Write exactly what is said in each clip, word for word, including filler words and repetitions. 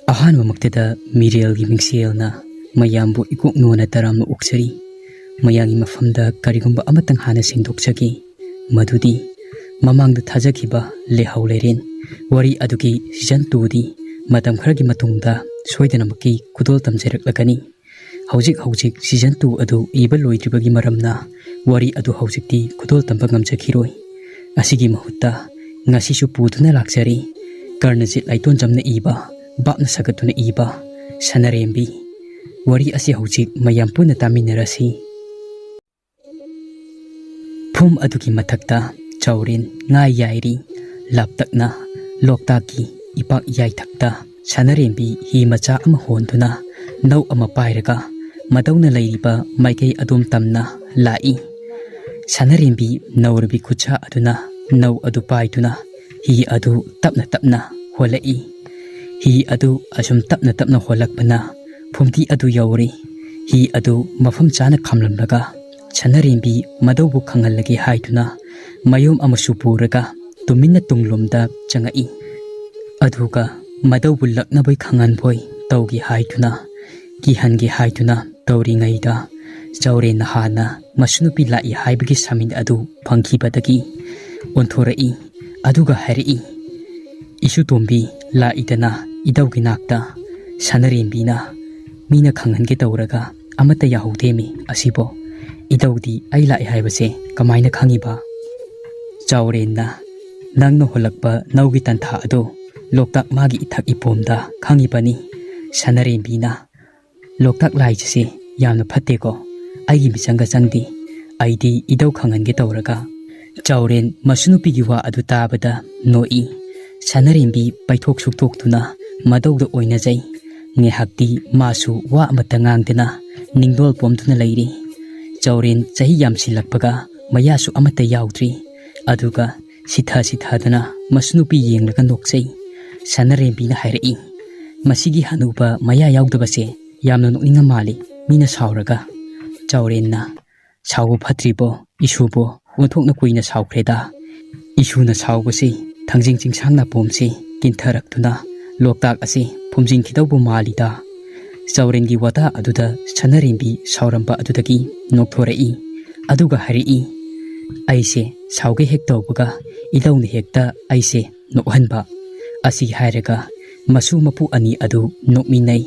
ꯑꯍꯥꯟꯕꯃꯛꯇꯗ ꯃꯤꯔꯦꯜꯒꯤ ꯃꯤꯡꯁꯦꯜꯅ ꯃꯌꯥꯝꯕꯨ ꯏꯀꯣꯛ ꯅꯣꯟꯅ ꯇꯔꯥꯝꯅ ꯑꯣꯛꯆꯔꯤ꯫ ꯃꯌꯥꯝꯒꯤ ꯃꯐꯝꯗ ꯀꯔꯤꯒꯨꯝꯕ ꯑꯃꯇꯪ ꯍꯥꯟꯅ ꯁꯦꯡꯗꯣꯛꯆꯒꯦ, ꯃꯗꯨꯗꯤ ꯃꯃꯥꯡꯗ ꯊꯥꯖꯈꯤꯕ ꯂꯩꯍꯧ ꯂꯩꯔꯦꯟ ꯋꯥꯔꯤ ꯑꯗꯨꯒꯤ season two ꯗꯤ ꯃꯇꯝ ꯈꯔꯒꯤ ꯃꯇꯨꯡꯗ ꯁꯣꯏꯗꯅꯃꯛꯀꯤ ꯈꯨꯗꯣꯜ ꯇꯝꯖꯔꯛꯂꯒꯅꯤ꯫ ꯍꯧꯖꯤꯛ ꯍꯧꯖꯤꯛ season two ꯑꯗꯨ ꯏꯕ ꯂꯣꯏꯗ꯭ꯔꯤꯕꯒꯤ ꯃꯔꯝꯅ ꯋꯥꯔꯤ ꯑꯗꯨ ꯍꯧꯖꯤꯛꯇꯤ ꯈꯨꯗꯣꯜ ꯇꯝꯕ ꯉꯝꯖꯈꯤꯔꯣꯏ꯫ ꯑꯁꯤꯒꯤ ꯃꯍꯨꯠꯇ ꯉꯁꯤꯁꯨ ꯄꯨꯗꯨꯅ ꯂꯥꯛꯆꯔꯤ ꯀꯔꯅꯖꯤꯠ ꯂꯥꯏꯇꯣꯟꯖꯝꯅ ꯏꯕ ꯚꯥꯞꯅ ꯁꯥꯒꯠꯇꯨꯅ ꯏꯕ ꯁꯅꯔꯦꯝꯕꯤ꯫ ꯋꯥꯔꯤ ꯑꯁꯤ ꯍꯧꯖꯤꯛ ꯃꯌꯥꯝ ꯄꯨꯟꯅ ꯇꯥꯃꯤꯟꯅꯔꯁꯤ꯫ ꯐꯨꯝ ꯑꯗꯨꯒꯤ ꯃꯊꯛꯇ ꯆꯥꯎꯔꯦꯟ ꯉꯥ ꯌꯥꯏꯔꯤ꯫ ꯂꯥꯞꯇꯛꯅ ꯂꯣꯛꯇꯥꯛꯀꯤ ꯏꯄꯥꯛ ꯏꯌꯥꯏꯊꯛꯇ ꯁꯅꯔꯦꯝꯕꯤ ꯍꯤ ꯃꯆꯥ ꯑꯃ ꯍꯣꯟꯗꯨꯅ ꯅꯧ ꯑꯃ ꯄꯥꯏꯔꯒ ꯃꯗꯧꯅ ꯂꯩꯔꯤꯕ ꯃꯥꯏꯀꯩ ꯑꯗꯣꯝ ꯇꯝꯅ ꯂꯥꯛꯏ꯫ ꯁꯅꯔꯦꯝꯕꯤ ꯅꯧꯔꯕꯤ ꯈꯨꯠꯁꯥ ꯑꯗꯨꯅ ꯅꯧ ꯑꯗꯨ ꯄꯥꯏꯗꯨꯅ ꯍꯤ ꯑꯗꯨ ꯇꯞꯅ ꯇꯞꯅ ꯍꯣꯜꯂꯛꯏ꯫ ꯍꯤ ꯑꯗꯨ ꯑꯁꯨꯝ ꯇꯞꯅ ꯇꯞꯅ ꯍꯣꯜꯂꯛꯄꯅ ꯐꯨꯝꯗꯤ ꯑꯗꯨ ꯌꯧꯔꯦ꯫ ꯍꯤ ꯑꯗꯨ ꯃꯐꯝ ꯆꯥꯅ ꯈꯥꯝꯂꯝꯂꯒ ꯁꯅꯔꯦꯝꯕꯤ ꯃꯗꯧꯕꯨ ꯈꯪꯍꯜꯂꯒꯦ ꯍꯥꯏꯗꯨꯅ ꯃꯌꯣꯝ ꯑꯃꯁꯨ ꯄꯨꯔꯒ ꯇꯨꯃꯤꯟꯅ ꯇꯨꯡꯂꯣꯝꯗ ꯆꯪꯉꯛꯏ꯫ ꯑꯗꯨꯒ ꯃꯗꯧꯕꯨ ꯂꯛꯅꯕꯣꯏ ꯈꯪꯍꯟꯕꯣꯏ ꯇꯧꯒꯦ ꯍꯥꯏꯗꯨꯅ, ꯀꯤꯍꯟꯒꯦ ꯍꯥꯏꯗꯨꯅ ꯇꯧꯔꯤꯉꯩꯗ ꯆꯥꯎꯔꯦꯟꯅ ꯍꯥꯟꯅ ꯃꯁꯨ ꯅꯨꯄꯤ ꯂꯥꯛꯏ ꯍꯥꯏꯕꯒꯤ ꯁꯃꯤꯟ ꯑꯗꯨ ꯐꯪꯈꯤꯕꯗꯒꯤ ꯑꯣꯟꯊꯣꯔꯛꯏ꯫ ꯑꯗꯨꯒ ꯍꯥꯏꯔꯛꯏ, "ꯏꯁꯨ ꯇꯣꯝꯕꯤ ꯂꯥꯛꯏꯗꯅ ꯏꯙꯧꯒꯤ ꯅꯥꯛꯇ?" ꯁꯅꯔꯦꯝꯕꯤꯅ, "ꯃꯤꯅ ꯈꯪꯍꯟꯒꯦ ꯇꯧꯔꯒ ꯑꯃꯠꯇ ꯌꯥꯍꯧꯗꯦꯃꯤ ꯑꯁꯤꯕꯣ꯫ ꯏꯙꯧꯗꯤ ꯑꯩ ꯂꯥꯛꯏ ꯍꯥꯏꯕꯁꯦ ꯀꯃꯥꯏꯅ ꯈꯪꯉꯤꯕ?" ꯆꯥꯎꯔꯦꯟꯅ, "ꯅꯪꯅ ꯍꯨꯜꯂꯛꯄ ꯅꯧꯒꯤ ꯇꯟꯊꯥ ꯑꯗꯣ ꯂꯣꯛꯇꯥꯛ ꯃꯥꯒꯤ ꯏꯊꯛ ꯏꯄꯣꯝꯗ ꯈꯪꯉꯤꯕꯅꯤ꯫" ꯁꯅꯔꯦꯝꯕꯤꯅ, "ꯂꯣꯛꯇꯥꯛ ꯂꯥꯏꯖꯁꯦ ꯌꯥꯝꯅ ꯐꯠꯇꯦꯀꯣ, ꯑꯩꯒꯤ ꯃꯤꯆꯪꯒ ꯆꯪꯗꯦ꯫ ꯑꯩꯗꯤ ꯏꯙꯧ ꯈꯪꯍꯟꯒꯦ ꯇꯧꯔꯒ꯫" ꯆꯥꯎꯔꯦꯟ ꯃꯁꯨ ꯅꯨꯄꯤꯒꯤ ꯋꯥ ꯑꯗꯨ ꯇꯥꯕꯗ ꯅꯣꯛꯏ꯫ ꯁꯅꯔꯦꯝꯕꯤ ꯄꯩꯊꯣꯛ ꯁꯨꯛꯇꯣꯛꯇꯨꯅ ꯃꯗꯧꯗ ꯑꯣꯏꯅꯖꯩ꯫ ꯉꯥꯏꯍꯥꯛꯇꯤ ꯃꯥꯁꯨ ꯋꯥ ꯑꯃꯠꯇ ꯉꯥꯡꯗꯅ ꯅꯤꯡꯗꯣꯜ ꯄꯣꯝꯗꯨꯅ ꯂꯩꯔꯤ꯫ ꯆꯥꯎꯔꯦꯟ ꯆꯍꯤ ꯌꯥꯝꯁꯤꯜꯂꯛꯄꯒ ꯃꯌꯥꯁꯨ ꯑꯃꯠꯇ ꯌꯥꯎꯗ꯭ꯔꯤ꯫ ꯑꯗꯨꯒ ꯁꯤꯊ ꯁꯤꯊꯗꯅ ꯃꯁꯨ ꯅꯨꯄꯤ ꯌꯦꯡꯂꯒ ꯅꯣꯛꯆꯩ꯫ ꯁꯅꯔꯦꯝꯕꯤꯅ ꯍꯥꯏꯔꯛꯏ, "ꯃꯁꯤꯒꯤ ꯍꯅꯨꯕ ꯃꯌꯥ ꯌꯥꯎꯗꯕꯁꯦ ꯌꯥꯝꯅ ꯅꯣꯛꯅꯤꯡꯉ ꯃꯥꯜꯂꯤ, ꯃꯤꯅ ꯁꯥꯎꯔꯒ꯫" ꯆꯥꯎꯔꯦꯟꯅ, "ꯁꯥꯎꯕ ꯐꯠꯇ꯭ꯔꯤꯕꯣ ꯏꯁꯨꯕꯣ? ꯑꯣꯟꯊꯣꯛꯅ ꯀꯨꯏꯅ ꯁꯥꯎꯈ꯭ꯔꯦꯗ꯫" ꯏꯁꯨꯅ ꯁꯥꯎꯕꯁꯤ ꯊꯥꯡꯖꯤꯡ ꯆꯤꯡꯁꯥꯡ ꯅꯥꯄꯣꯝꯁꯤ ꯀꯤꯟꯊꯔꯛꯇꯨꯅ ꯂꯣꯛꯇꯥꯛ ꯑꯁꯤ ꯐꯨꯝꯖꯤꯟꯈꯤꯗꯧꯕ ꯃꯥꯜꯂꯤꯗ꯫ ꯆꯥꯎꯔꯦꯟꯒꯤ ꯋꯥꯇꯥ ꯑꯗꯨꯗ ꯁꯅꯥꯔꯦꯝꯕꯤ ꯁꯥꯎꯔꯝꯕ ꯑꯗꯨꯗꯒꯤ ꯅꯣꯛꯊꯣꯔꯛꯏ꯫ ꯑꯗꯨꯒ ꯍꯥꯏꯔꯛꯏ, "ꯑꯩꯁꯦ ꯁꯥꯎꯒꯦ ꯍꯦꯛ ꯇꯧꯕꯒ ꯏꯙꯧꯅ ꯍꯦꯛꯇ ꯑꯩꯁꯦ ꯅꯣꯛꯍꯟꯕ"꯫ ꯑꯁꯤ ꯍꯥꯏꯔꯒ ꯃꯁꯨ ꯃꯄꯨ ꯑꯅꯤ ꯑꯗꯨ ꯅꯣꯛꯃꯤꯟꯅꯩ꯫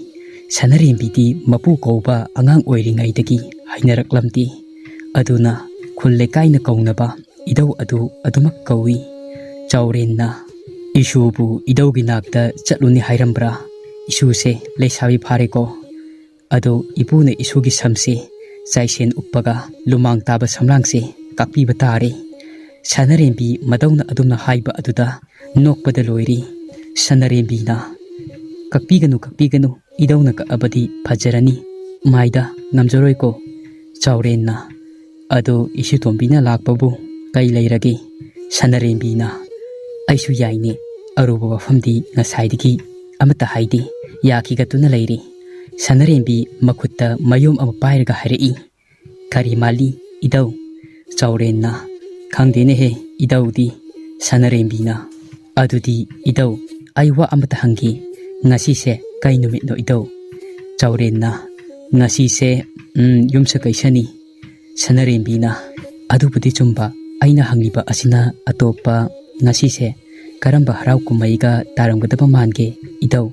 ꯁꯅꯥꯔꯦꯝꯕꯤꯗꯤ ꯃꯄꯨ ꯀꯧꯕ ꯑꯉꯥꯡ ꯑꯣꯏꯔꯤꯉꯩꯗꯒꯤ ꯍꯩꯅꯔꯛꯂꯝꯗꯦ꯫ ꯑꯗꯨꯅ ꯈꯨꯜ ꯂꯩꯀꯥꯏꯅ ꯀꯧꯅꯕ ꯏꯙꯧ ꯑꯗꯨ ꯑꯗꯨꯃꯛ ꯀꯧꯏ꯫ ꯆꯥꯎꯔꯦꯟꯅ, "ꯏꯁꯨꯕꯨ ꯏꯙꯧꯒꯤ ꯅꯥꯛꯇ ꯆꯠꯂꯨꯅꯤ ꯍꯥꯏꯔꯝꯕ꯭ꯔꯥ? ꯏꯁꯨꯁꯦ ꯂꯩꯁꯥꯕꯤ ꯐꯥꯔꯦꯀꯣ꯫ ꯑꯗꯣ ꯏꯄꯨꯅ ꯏꯁꯨꯒꯤ ꯁꯝꯁꯦ ꯆꯥꯏꯁꯦꯟ ꯎꯞꯄꯒ ꯂꯨꯃꯥꯡ ꯇꯥꯕ ꯁꯝꯂꯥꯡꯁꯦ ꯀꯥꯛꯄꯤꯕ ꯇꯥꯔꯦ"꯫ ꯁꯅꯥꯔꯦꯝꯕꯤ ꯃꯙꯧꯅ ꯑꯗꯨꯝꯅ ꯍꯥꯏꯕ ꯑꯗꯨꯗ ꯅꯣꯛꯄꯗ ꯂꯣꯏꯔꯤ꯫ ꯁꯅꯥꯔꯦꯝꯕꯤꯅ, "ꯀꯛꯄꯤꯒꯅꯨ, ꯀꯛꯄꯤꯒꯅꯨ, ꯏꯙꯧꯅ ꯀꯛꯑꯕꯗꯤ ꯐꯖꯔꯅꯤ, ꯃꯥꯏꯗ ꯉꯝꯖꯔꯣꯏꯀꯣ"꯫ ꯆꯥꯎꯔꯦꯟꯅ, "ꯑꯗꯣ ꯏꯁꯨꯇꯣꯝꯕꯤꯅ ꯂꯥꯛꯄꯕꯨ ꯀꯩ ꯂꯩꯔꯒꯦ?" ꯁꯅꯥꯔꯦꯝꯕꯤꯅ, "ꯑꯩꯁꯨ ꯌꯥꯏꯅꯦ, ꯑꯔꯨꯕ ꯋꯥꯐꯝꯗꯤ ꯉꯁꯥꯏꯗꯒꯤ ꯑꯃꯠꯇ ꯍꯥꯏꯗꯦ, ꯌꯥꯈꯤꯒꯠꯇꯨꯅ ꯂꯩꯔꯤ"꯫ ꯁꯅꯥꯔꯦꯝꯕꯤ ꯃꯈꯨꯠꯇ ꯃꯌꯣꯝ ꯑꯃ ꯄꯥꯏꯔꯒ ꯍꯥꯏꯔꯛꯏ, "ꯀꯔꯤ ꯃꯥꯜꯂꯤ ꯏꯙꯧ?" ꯆꯥꯎꯔꯦꯟꯅ, "ꯈꯪꯗꯦꯅꯦꯍꯦ ꯏꯙꯧꯗꯤ"꯫ ꯁꯅꯥꯔꯦꯝꯕꯤꯅ, "ꯑꯗꯨꯗꯤ ꯏꯙꯧ, ꯑꯩ ꯋꯥ ꯑꯃꯇ ꯍꯪꯒꯦ, ꯉꯁꯤꯁꯦ ꯀꯩ ꯅꯨꯃꯤꯠꯅꯣ ꯏꯙꯧ?" ꯆꯥꯎꯔꯦꯟꯅ, "ꯉꯁꯤꯁꯦ, ꯎꯝ, ꯌꯨꯝꯁꯀꯩꯁꯅꯤ"꯫ ꯁꯅꯥꯔꯦꯝꯕꯤꯅ, "ꯑꯗꯨꯕꯨꯗꯤ ꯆꯨꯝꯕ, ꯑꯩꯅ ꯍꯪꯂꯤꯕ ꯑꯁꯤꯅ ꯑꯇꯣꯞꯄ, ꯉꯁꯤꯁꯦ ꯀꯔꯝꯕ ꯍꯔꯥꯎ ꯀꯨꯝꯍꯩꯒ ꯇꯥꯔꯝꯒꯗꯕ ꯃꯥꯟꯒꯦ ꯏꯙꯧ?"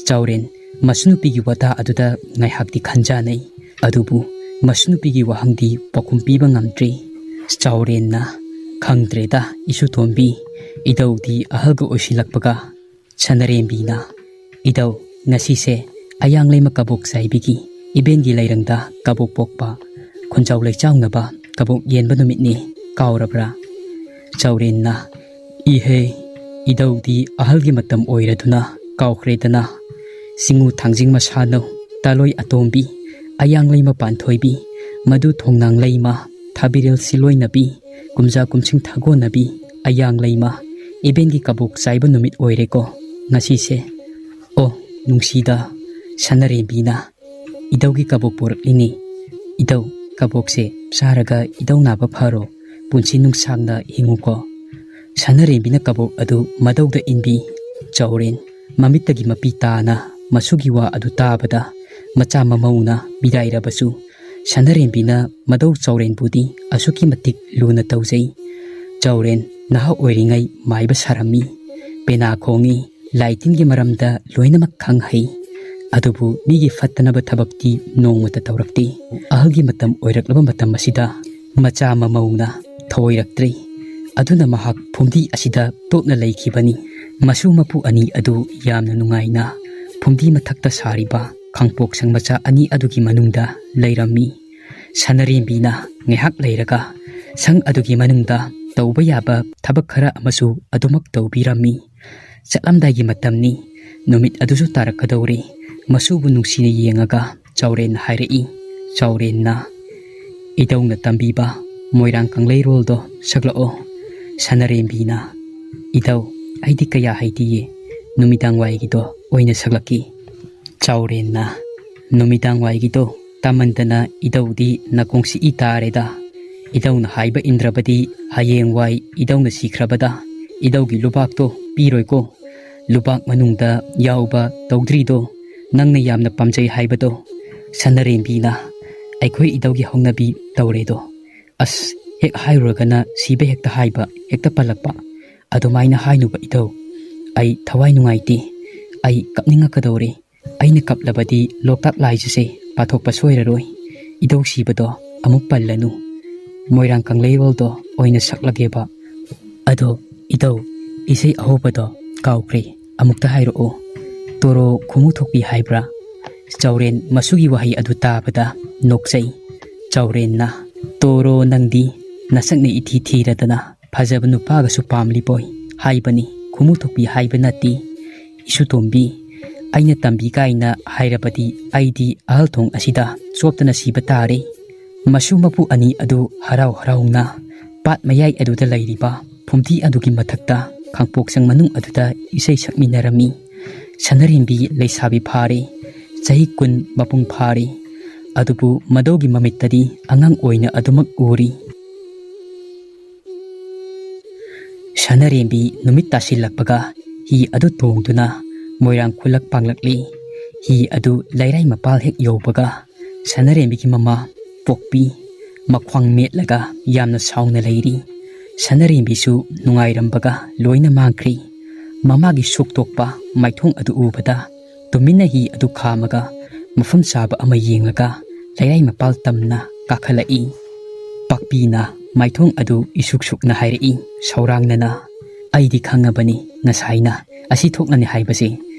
ꯆꯥꯎꯔꯦꯟ ꯃꯁꯨ ꯅꯨꯄꯤꯒꯤ ꯋꯥꯇꯥ ꯑꯗꯨꯗ ꯉꯥꯏꯍꯥꯛꯇꯤ ꯈꯟꯖꯥꯅꯩ꯫ ꯑꯗꯨꯕꯨ ꯃꯁꯨ ꯅꯨꯄꯤꯒꯤ ꯋꯥꯍꯪꯗꯤ ꯄꯥꯎꯈꯨꯝ ꯄꯤꯕ ꯉꯝꯗ꯭ꯔꯤ꯫ ꯆꯥꯎꯔꯦꯟꯅ, "ꯈꯪꯗ꯭ꯔꯦꯗ ꯏꯁꯨꯇꯣꯝꯕꯤ, ꯏꯙꯧꯗꯤ ꯑꯍꯜꯒ ꯑꯣꯏꯁꯤꯜꯂꯛꯄꯒ"꯫ ꯁꯅꯥꯔꯦꯝꯕꯤꯅ, "ꯏꯙꯧ, ꯉꯁꯤꯁꯦ ꯑꯌꯥꯡꯂꯩꯃ ꯀꯕꯣꯛ ꯆꯥꯏꯕꯤꯒꯤ ꯏꯕꯦꯟꯒꯤ ꯂꯩꯔꯪꯗ ꯀꯕꯣꯛ ꯄꯣꯛꯄ, ꯈꯨꯟꯖꯥꯎ ꯂꯩꯆꯥꯎꯅꯕ ꯀꯕꯣꯛ ꯌꯦꯟꯕ ꯅꯨꯃꯤꯠꯅꯤ, ꯀꯥꯎꯔꯕ꯭ꯔꯥ?" ꯆꯥꯎꯔꯦꯟꯅ, "ꯏꯍꯦ, ꯏꯙꯧꯗꯤ ꯑꯍꯜꯒꯤ ꯃꯇꯝ ꯑꯣꯏꯔꯗꯨꯅ ꯀꯥꯎꯈ꯭ꯔꯦꯗꯅ꯫ ꯆꯤꯡꯉꯨ ꯊꯥꯡꯖꯤꯡ ꯃꯁꯥꯅꯧ, ꯇꯥꯂꯣꯏ ꯑꯇꯣꯝꯕꯤ, ꯑꯌꯥꯡ ꯂꯩꯃ ꯄꯥꯟꯊꯣꯏꯕꯤ, ꯃꯗꯨ ꯊꯣꯡꯅꯥꯡ ꯂꯩꯃ, ꯊꯥꯕꯤꯔꯦꯜ ꯁꯤꯂꯣꯏꯅꯕꯤ, ꯀꯨꯝꯖꯥ ꯀꯨꯝꯁꯤꯡ ꯊꯥꯒꯣꯟꯅꯕꯤ, ꯑꯌꯥꯡ ꯂꯩꯃ, ꯏꯕꯦꯟꯒꯤ ꯀꯕꯣꯛ ꯆꯥꯏꯕ ꯅꯨꯃꯤꯠ ꯑꯣꯏꯔꯦꯀꯣ ꯉꯁꯤꯁꯦ꯫ ꯑꯣ, ꯅꯨꯡꯁꯤꯗ, ꯁꯅꯥꯔꯦꯝꯕꯤꯅ ꯏꯙꯧꯒꯤ ꯀꯕꯣꯛ ꯄꯨꯔꯛꯂꯤꯅꯤ꯫ ꯏꯙꯧ, ꯀꯕꯣꯛꯁꯦ ꯆꯥꯔꯒ ꯏꯙꯧ ꯅꯥꯕ ꯐꯔꯣ, ꯄꯨꯟꯁꯤ ꯅꯨꯡꯁꯥꯡꯅ ꯍꯤꯡꯉꯨꯀꯣ"꯫ ꯁꯅꯥꯔꯦꯝꯕꯤꯅ ꯀꯕꯣꯛ ꯑꯗꯨ ꯃꯙꯧꯗ ꯏꯟꯕꯤ꯫ ꯆꯥꯎꯔꯦꯟ ꯃꯃꯤꯠꯇꯒꯤ ꯃꯄꯤ ꯇꯥꯅ ꯃꯁꯨꯒꯤ ꯋꯥ ꯑꯗꯨ ꯇꯥꯕꯗ ꯃꯆꯥ ꯃꯃꯧꯅ ꯃꯤꯔꯥꯏꯔꯕꯁꯨ ꯁꯅꯔꯦꯝꯕꯤꯅ ꯃꯗꯧ ꯆꯥꯎꯔꯦꯟꯕꯨꯗꯤ ꯑꯁꯨꯛꯀꯤ ꯃꯇꯤꯛ ꯂꯨꯅ ꯇꯧꯖꯩ꯫ ꯆꯥꯎꯔꯦꯟ ꯅꯍꯥ ꯑꯣꯏꯔꯤꯉꯩ ꯃꯥꯏꯕ ꯁꯥꯔꯝꯃꯤ꯫ ꯄꯦꯅꯥ ꯈꯣꯡꯏ, ꯂꯥꯏ ꯇꯤꯟꯒꯤ ꯃꯔꯝꯗ ꯂꯣꯏꯅꯃꯛ ꯈꯪ ꯍꯩ꯫ ꯑꯗꯨꯕꯨ ꯃꯤꯒꯤ ꯐꯠꯇꯅꯕ ꯊꯕꯛꯇꯤ ꯅꯣꯡꯃꯇ ꯇꯧꯔꯛꯇꯦ꯫ ꯑꯍꯜꯒꯤ ꯃꯇꯝ ꯑꯣꯏꯔꯛꯂꯕ ꯃꯇꯝ ꯑꯁꯤꯗ ꯃꯆꯥ ꯃꯃꯧꯅ ꯊꯧꯑꯣꯏꯔꯛꯇ꯭ꯔꯦ꯫ ꯑꯗꯨꯅ ꯃꯍꯥꯛ ꯐꯨꯝꯗꯤ ꯑꯁꯤꯗ ꯇꯣꯛꯅ ꯂꯩꯈꯤꯕꯅꯤ꯫ ꯃꯁꯨ ꯃꯄꯨ ꯑꯅꯤ ꯑꯗꯨ ꯌꯥꯝꯅ ꯅꯨꯡꯉꯥꯏꯅ ꯐꯨꯝꯗꯤ ꯃꯊꯛꯇ ꯁꯥꯔꯤꯕ ꯈꯥꯡꯄꯣꯛꯁꯪ ꯃꯆꯥ ꯑꯅꯤ ꯑꯗꯨꯒꯤ ꯃꯅꯨꯡꯗ ꯂꯩꯔꯝꯃꯤ꯫ ꯁꯅꯔꯦꯝꯕꯤꯅ ꯉꯥꯏꯍꯥꯛ ꯂꯩꯔꯒ ꯁꯪ ꯑꯗꯨꯒꯤ ꯃꯅꯨꯡꯗ ꯇꯧꯕ ꯌꯥꯕ ꯊꯕꯛ ꯈꯔ ꯑꯃꯁꯨ ꯑꯗꯨꯃꯛ ꯇꯧꯕꯤꯔꯝꯃꯤ꯫ ꯆꯠꯂꯝꯗꯥꯏꯒꯤ ꯃꯇꯝꯅꯤ꯫ ꯅꯨꯃꯤꯠ ꯑꯗꯨꯁꯨ ꯇꯥꯔꯛꯀꯗꯧꯔꯦ꯫ ꯃꯁꯨꯕꯨ ꯅꯨꯡꯁꯤꯅ ꯌꯦꯡꯉꯒ ꯆꯥꯎꯔꯦꯟꯅ ꯍꯥꯏꯔꯛꯏ꯫ ꯆꯥꯎꯔꯦꯟꯅ, "ꯏꯙꯧꯅ ꯇꯝꯕꯤꯕ ꯃꯣꯏꯔꯥꯡ ꯀꯪꯂꯩꯔꯣꯜꯗꯣ ꯁꯛꯂꯛꯑꯣ꯫" ꯁꯅꯔꯦꯝꯕꯤꯅ, "ꯏꯙꯧ, ꯑꯩꯗꯤ ꯀꯌꯥ ꯍꯩꯇꯤꯌꯦ, ꯅꯨꯃꯤꯗꯥꯡ ꯋꯥꯏꯒꯤꯗꯣ ꯑꯣꯏꯅ ꯁꯛꯂꯛꯀꯦ꯫" ꯆꯥꯎꯔꯦꯟꯅ, "ꯅꯨꯃꯤꯗꯥꯡ ꯋꯥꯏꯒꯤꯗꯣ ꯇꯥꯃꯟꯗꯅ ꯏꯙꯧꯗꯤ ꯅꯥꯀꯣꯡ ꯁꯤꯛꯏ ꯇꯥꯔꯦꯗ꯫ ꯏꯙꯧꯅ ꯍꯥꯏꯕ ꯏꯟꯗ꯭ꯔꯕꯗꯤ ꯍꯌꯦꯡꯋꯥꯏ ꯏꯙꯧꯅ ꯁꯤꯈ꯭ꯔꯕꯗ ꯏꯙꯧꯒꯤ ꯂꯨꯕꯥꯛꯇꯣ ꯄꯤꯔꯣꯏꯀꯣ꯫ ꯂꯨꯕꯥꯛ ꯃꯅꯨꯡꯗ ꯌꯥꯎꯕ ꯇꯧꯗ꯭ꯔꯤꯗꯣ, ꯅꯪꯅ ꯌꯥꯝꯅ ꯄꯥꯝꯖꯩ ꯍꯥꯏꯕꯗꯣ꯫" ꯁꯅꯔꯦꯝꯕꯤꯅ, "ꯑꯩꯈꯣꯏ ꯏꯙꯧꯒꯤ ꯍꯧꯅꯕꯤ ꯇꯧꯔꯦꯗꯣ꯫ ꯑꯁ, ꯍꯦꯛ ꯍꯥꯏꯔꯨꯔꯒꯅ ꯁꯤꯕ ꯍꯦꯛꯇ ꯍꯥꯏꯕ, ꯍꯦꯛꯇ ꯄꯜꯂꯛꯄ꯫ ꯑꯗꯨꯃꯥꯏꯅ ꯍꯥꯏꯅꯨꯕ ꯏꯙꯧ꯫ ꯑꯩ ꯊꯋꯥꯏ ꯅꯨꯡꯉꯥꯏꯇꯦ꯫ ꯑꯩ ꯀꯞꯅꯤꯡꯉꯛꯀꯗꯧꯔꯦ꯫ ꯑꯩꯅ ꯀꯞꯂꯕꯗꯤ ꯂꯣꯛꯇꯥꯛ ꯂꯥꯏꯖꯁꯦ ꯄꯥꯊꯣꯛꯄ ꯁꯣꯏꯔꯔꯣꯏ꯫ ꯏꯙꯧ ꯁꯤꯕꯗꯣ ꯑꯃꯨꯛ ꯄꯜꯂꯅꯨ꯫ ꯃꯣꯏꯔꯥꯡ ꯀꯪꯂꯩꯔꯣꯜꯗꯣ ꯑꯣꯏꯅ ꯁꯛꯂꯒꯦꯕ꯫ ꯑꯗꯣ ꯏꯙꯧ, ꯏꯁꯩ ꯑꯍꯧꯕꯗꯣ ꯀꯥꯎꯈ꯭ꯔꯦ, ꯑꯃꯨꯛꯇ ꯍꯥꯏꯔꯛꯑꯣ꯫ ꯇꯣꯔꯣ ꯈꯨꯃꯨ ꯊꯣꯛꯄꯤ ꯍꯥꯏꯕ꯭ꯔꯥ?" ꯆꯥꯎꯔꯦꯟ ꯃꯁꯨꯒꯤ ꯋꯥꯍꯩ ꯑꯗꯨ ꯇꯥꯕꯗ ꯅꯣꯛꯆꯩ꯫ ꯆꯥꯎꯔꯦꯟꯅ, "ꯇꯣꯔꯣ, ꯅꯪꯗꯤ ꯅꯁꯛꯅ ꯏꯊꯤ ꯊꯤꯔꯗꯅ ꯐꯖꯕ ꯅꯨꯄꯥꯒꯁꯨ ꯄꯥꯝꯂꯤꯕꯣꯏ ꯍꯥꯏꯕꯅꯤ, ꯈꯨꯃꯨ ꯊꯣꯛꯄꯤ ꯍꯥꯏꯕ ꯅꯠꯇꯦ꯫ ꯏꯁꯨꯇꯣꯝꯕꯤ, ꯑꯩꯅ ꯇꯝꯕꯤ ꯀꯥꯏꯅ ꯍꯥꯏꯔꯕꯗꯤ ꯑꯩꯗꯤ ꯑꯍꯜ ꯊꯣꯡ ꯑꯁꯤꯗ ꯆꯣꯞꯇꯅ ꯁꯤꯕ ꯇꯥꯔꯦ꯫" ꯃꯁꯨ ꯃꯄꯨ ꯑꯅꯤ ꯑꯗꯨ ꯍꯔꯥꯎ ꯍꯔꯥꯎꯅ ꯄꯥꯠ ꯃꯌꯥꯏ ꯑꯗꯨꯗ ꯂꯩꯔꯤꯕ ꯐꯨꯝꯗꯤ ꯑꯗꯨꯒꯤ ꯃꯊꯛꯇ ꯈꯥꯡꯄꯣꯛꯁꯪ ꯃꯅꯨꯡ ꯑꯗꯨꯗ ꯏꯁꯩ ꯁꯛꯃꯤꯟꯅꯔꯝꯃꯤ꯫ ꯁꯅꯔꯦꯝꯕꯤ ꯂꯩꯁꯥꯕꯤ ꯐꯥꯔꯦ, ꯆꯍꯤ ꯀꯨꯟ ꯃꯄꯨꯡ ꯐꯥꯔꯦ꯫ ꯑꯗꯨꯕꯨ ꯃꯗꯧꯒꯤ ꯃꯃꯤꯠꯇꯗꯤ ꯑꯉꯥꯡ ꯑꯣꯏꯅ ꯑꯗꯨꯃꯛ ꯎꯔꯤ꯫ ꯁꯅꯔꯦꯝꯕꯤ ꯅꯨꯃꯤꯠ ꯇꯥꯁꯤꯜꯂꯛꯄꯒ ꯍꯤ ꯑꯗꯨ ꯇꯣꯡꯗꯨꯅ ꯃꯣꯏꯔꯥꯡ ꯈꯨꯜꯂꯛ ꯄꯥꯡꯂꯛꯂꯤ꯫ ꯍꯤ ꯑꯗꯨ ꯂꯩꯔꯥꯏ ꯃꯄꯥꯜ ꯍꯦꯛ ꯌꯧꯕꯒ ꯁꯅꯔꯦꯝꯕꯤꯒꯤ ꯃꯃꯥ ꯄꯣꯛꯄꯤ ꯃꯈ꯭ꯋꯥꯡ ꯃꯦꯠꯂꯒ ꯌꯥꯝꯅ ꯁꯥꯎꯅ ꯂꯩꯔꯤ꯫ ꯁꯅꯔꯦꯝꯕꯤꯁꯨ ꯅꯨꯡꯉꯥꯏꯔꯝꯕꯒ ꯂꯣꯏꯅ ꯃꯥꯡꯈ꯭ꯔꯤ꯫ ꯃꯃꯥꯒꯤ ꯁꯨꯛꯇꯣꯛꯄ ꯃꯥꯏꯊꯣꯡ ꯑꯗꯨ ꯎꯕꯗ ꯇꯨꯃꯤꯟꯅ ꯍꯤ ꯑꯗꯨ ꯈꯥꯝꯃꯒ ꯃꯐꯝ ꯆꯥꯕ ꯑꯃ ꯌꯦꯡꯂꯒ ꯂꯩꯔꯥꯏ ꯃꯄꯥꯜ ꯇꯝꯅ ꯀꯥꯈꯠꯂꯛꯏ꯫ ꯄꯥꯛꯄꯤꯅ ꯃꯥꯏꯊꯣꯡ ꯑꯗꯨ ꯏꯁꯨꯛ ꯁꯨꯛꯅ ꯍꯥꯏꯔꯛꯏ, ꯁꯧꯔꯥꯡꯅꯅ, "ꯑꯩꯗꯤ ꯈꯪꯉꯕꯅꯤ ꯉꯁꯥꯏꯅ ꯑꯁꯤ ꯊꯣꯛꯂꯅꯤ ꯍꯥꯏꯕꯁꯦ꯫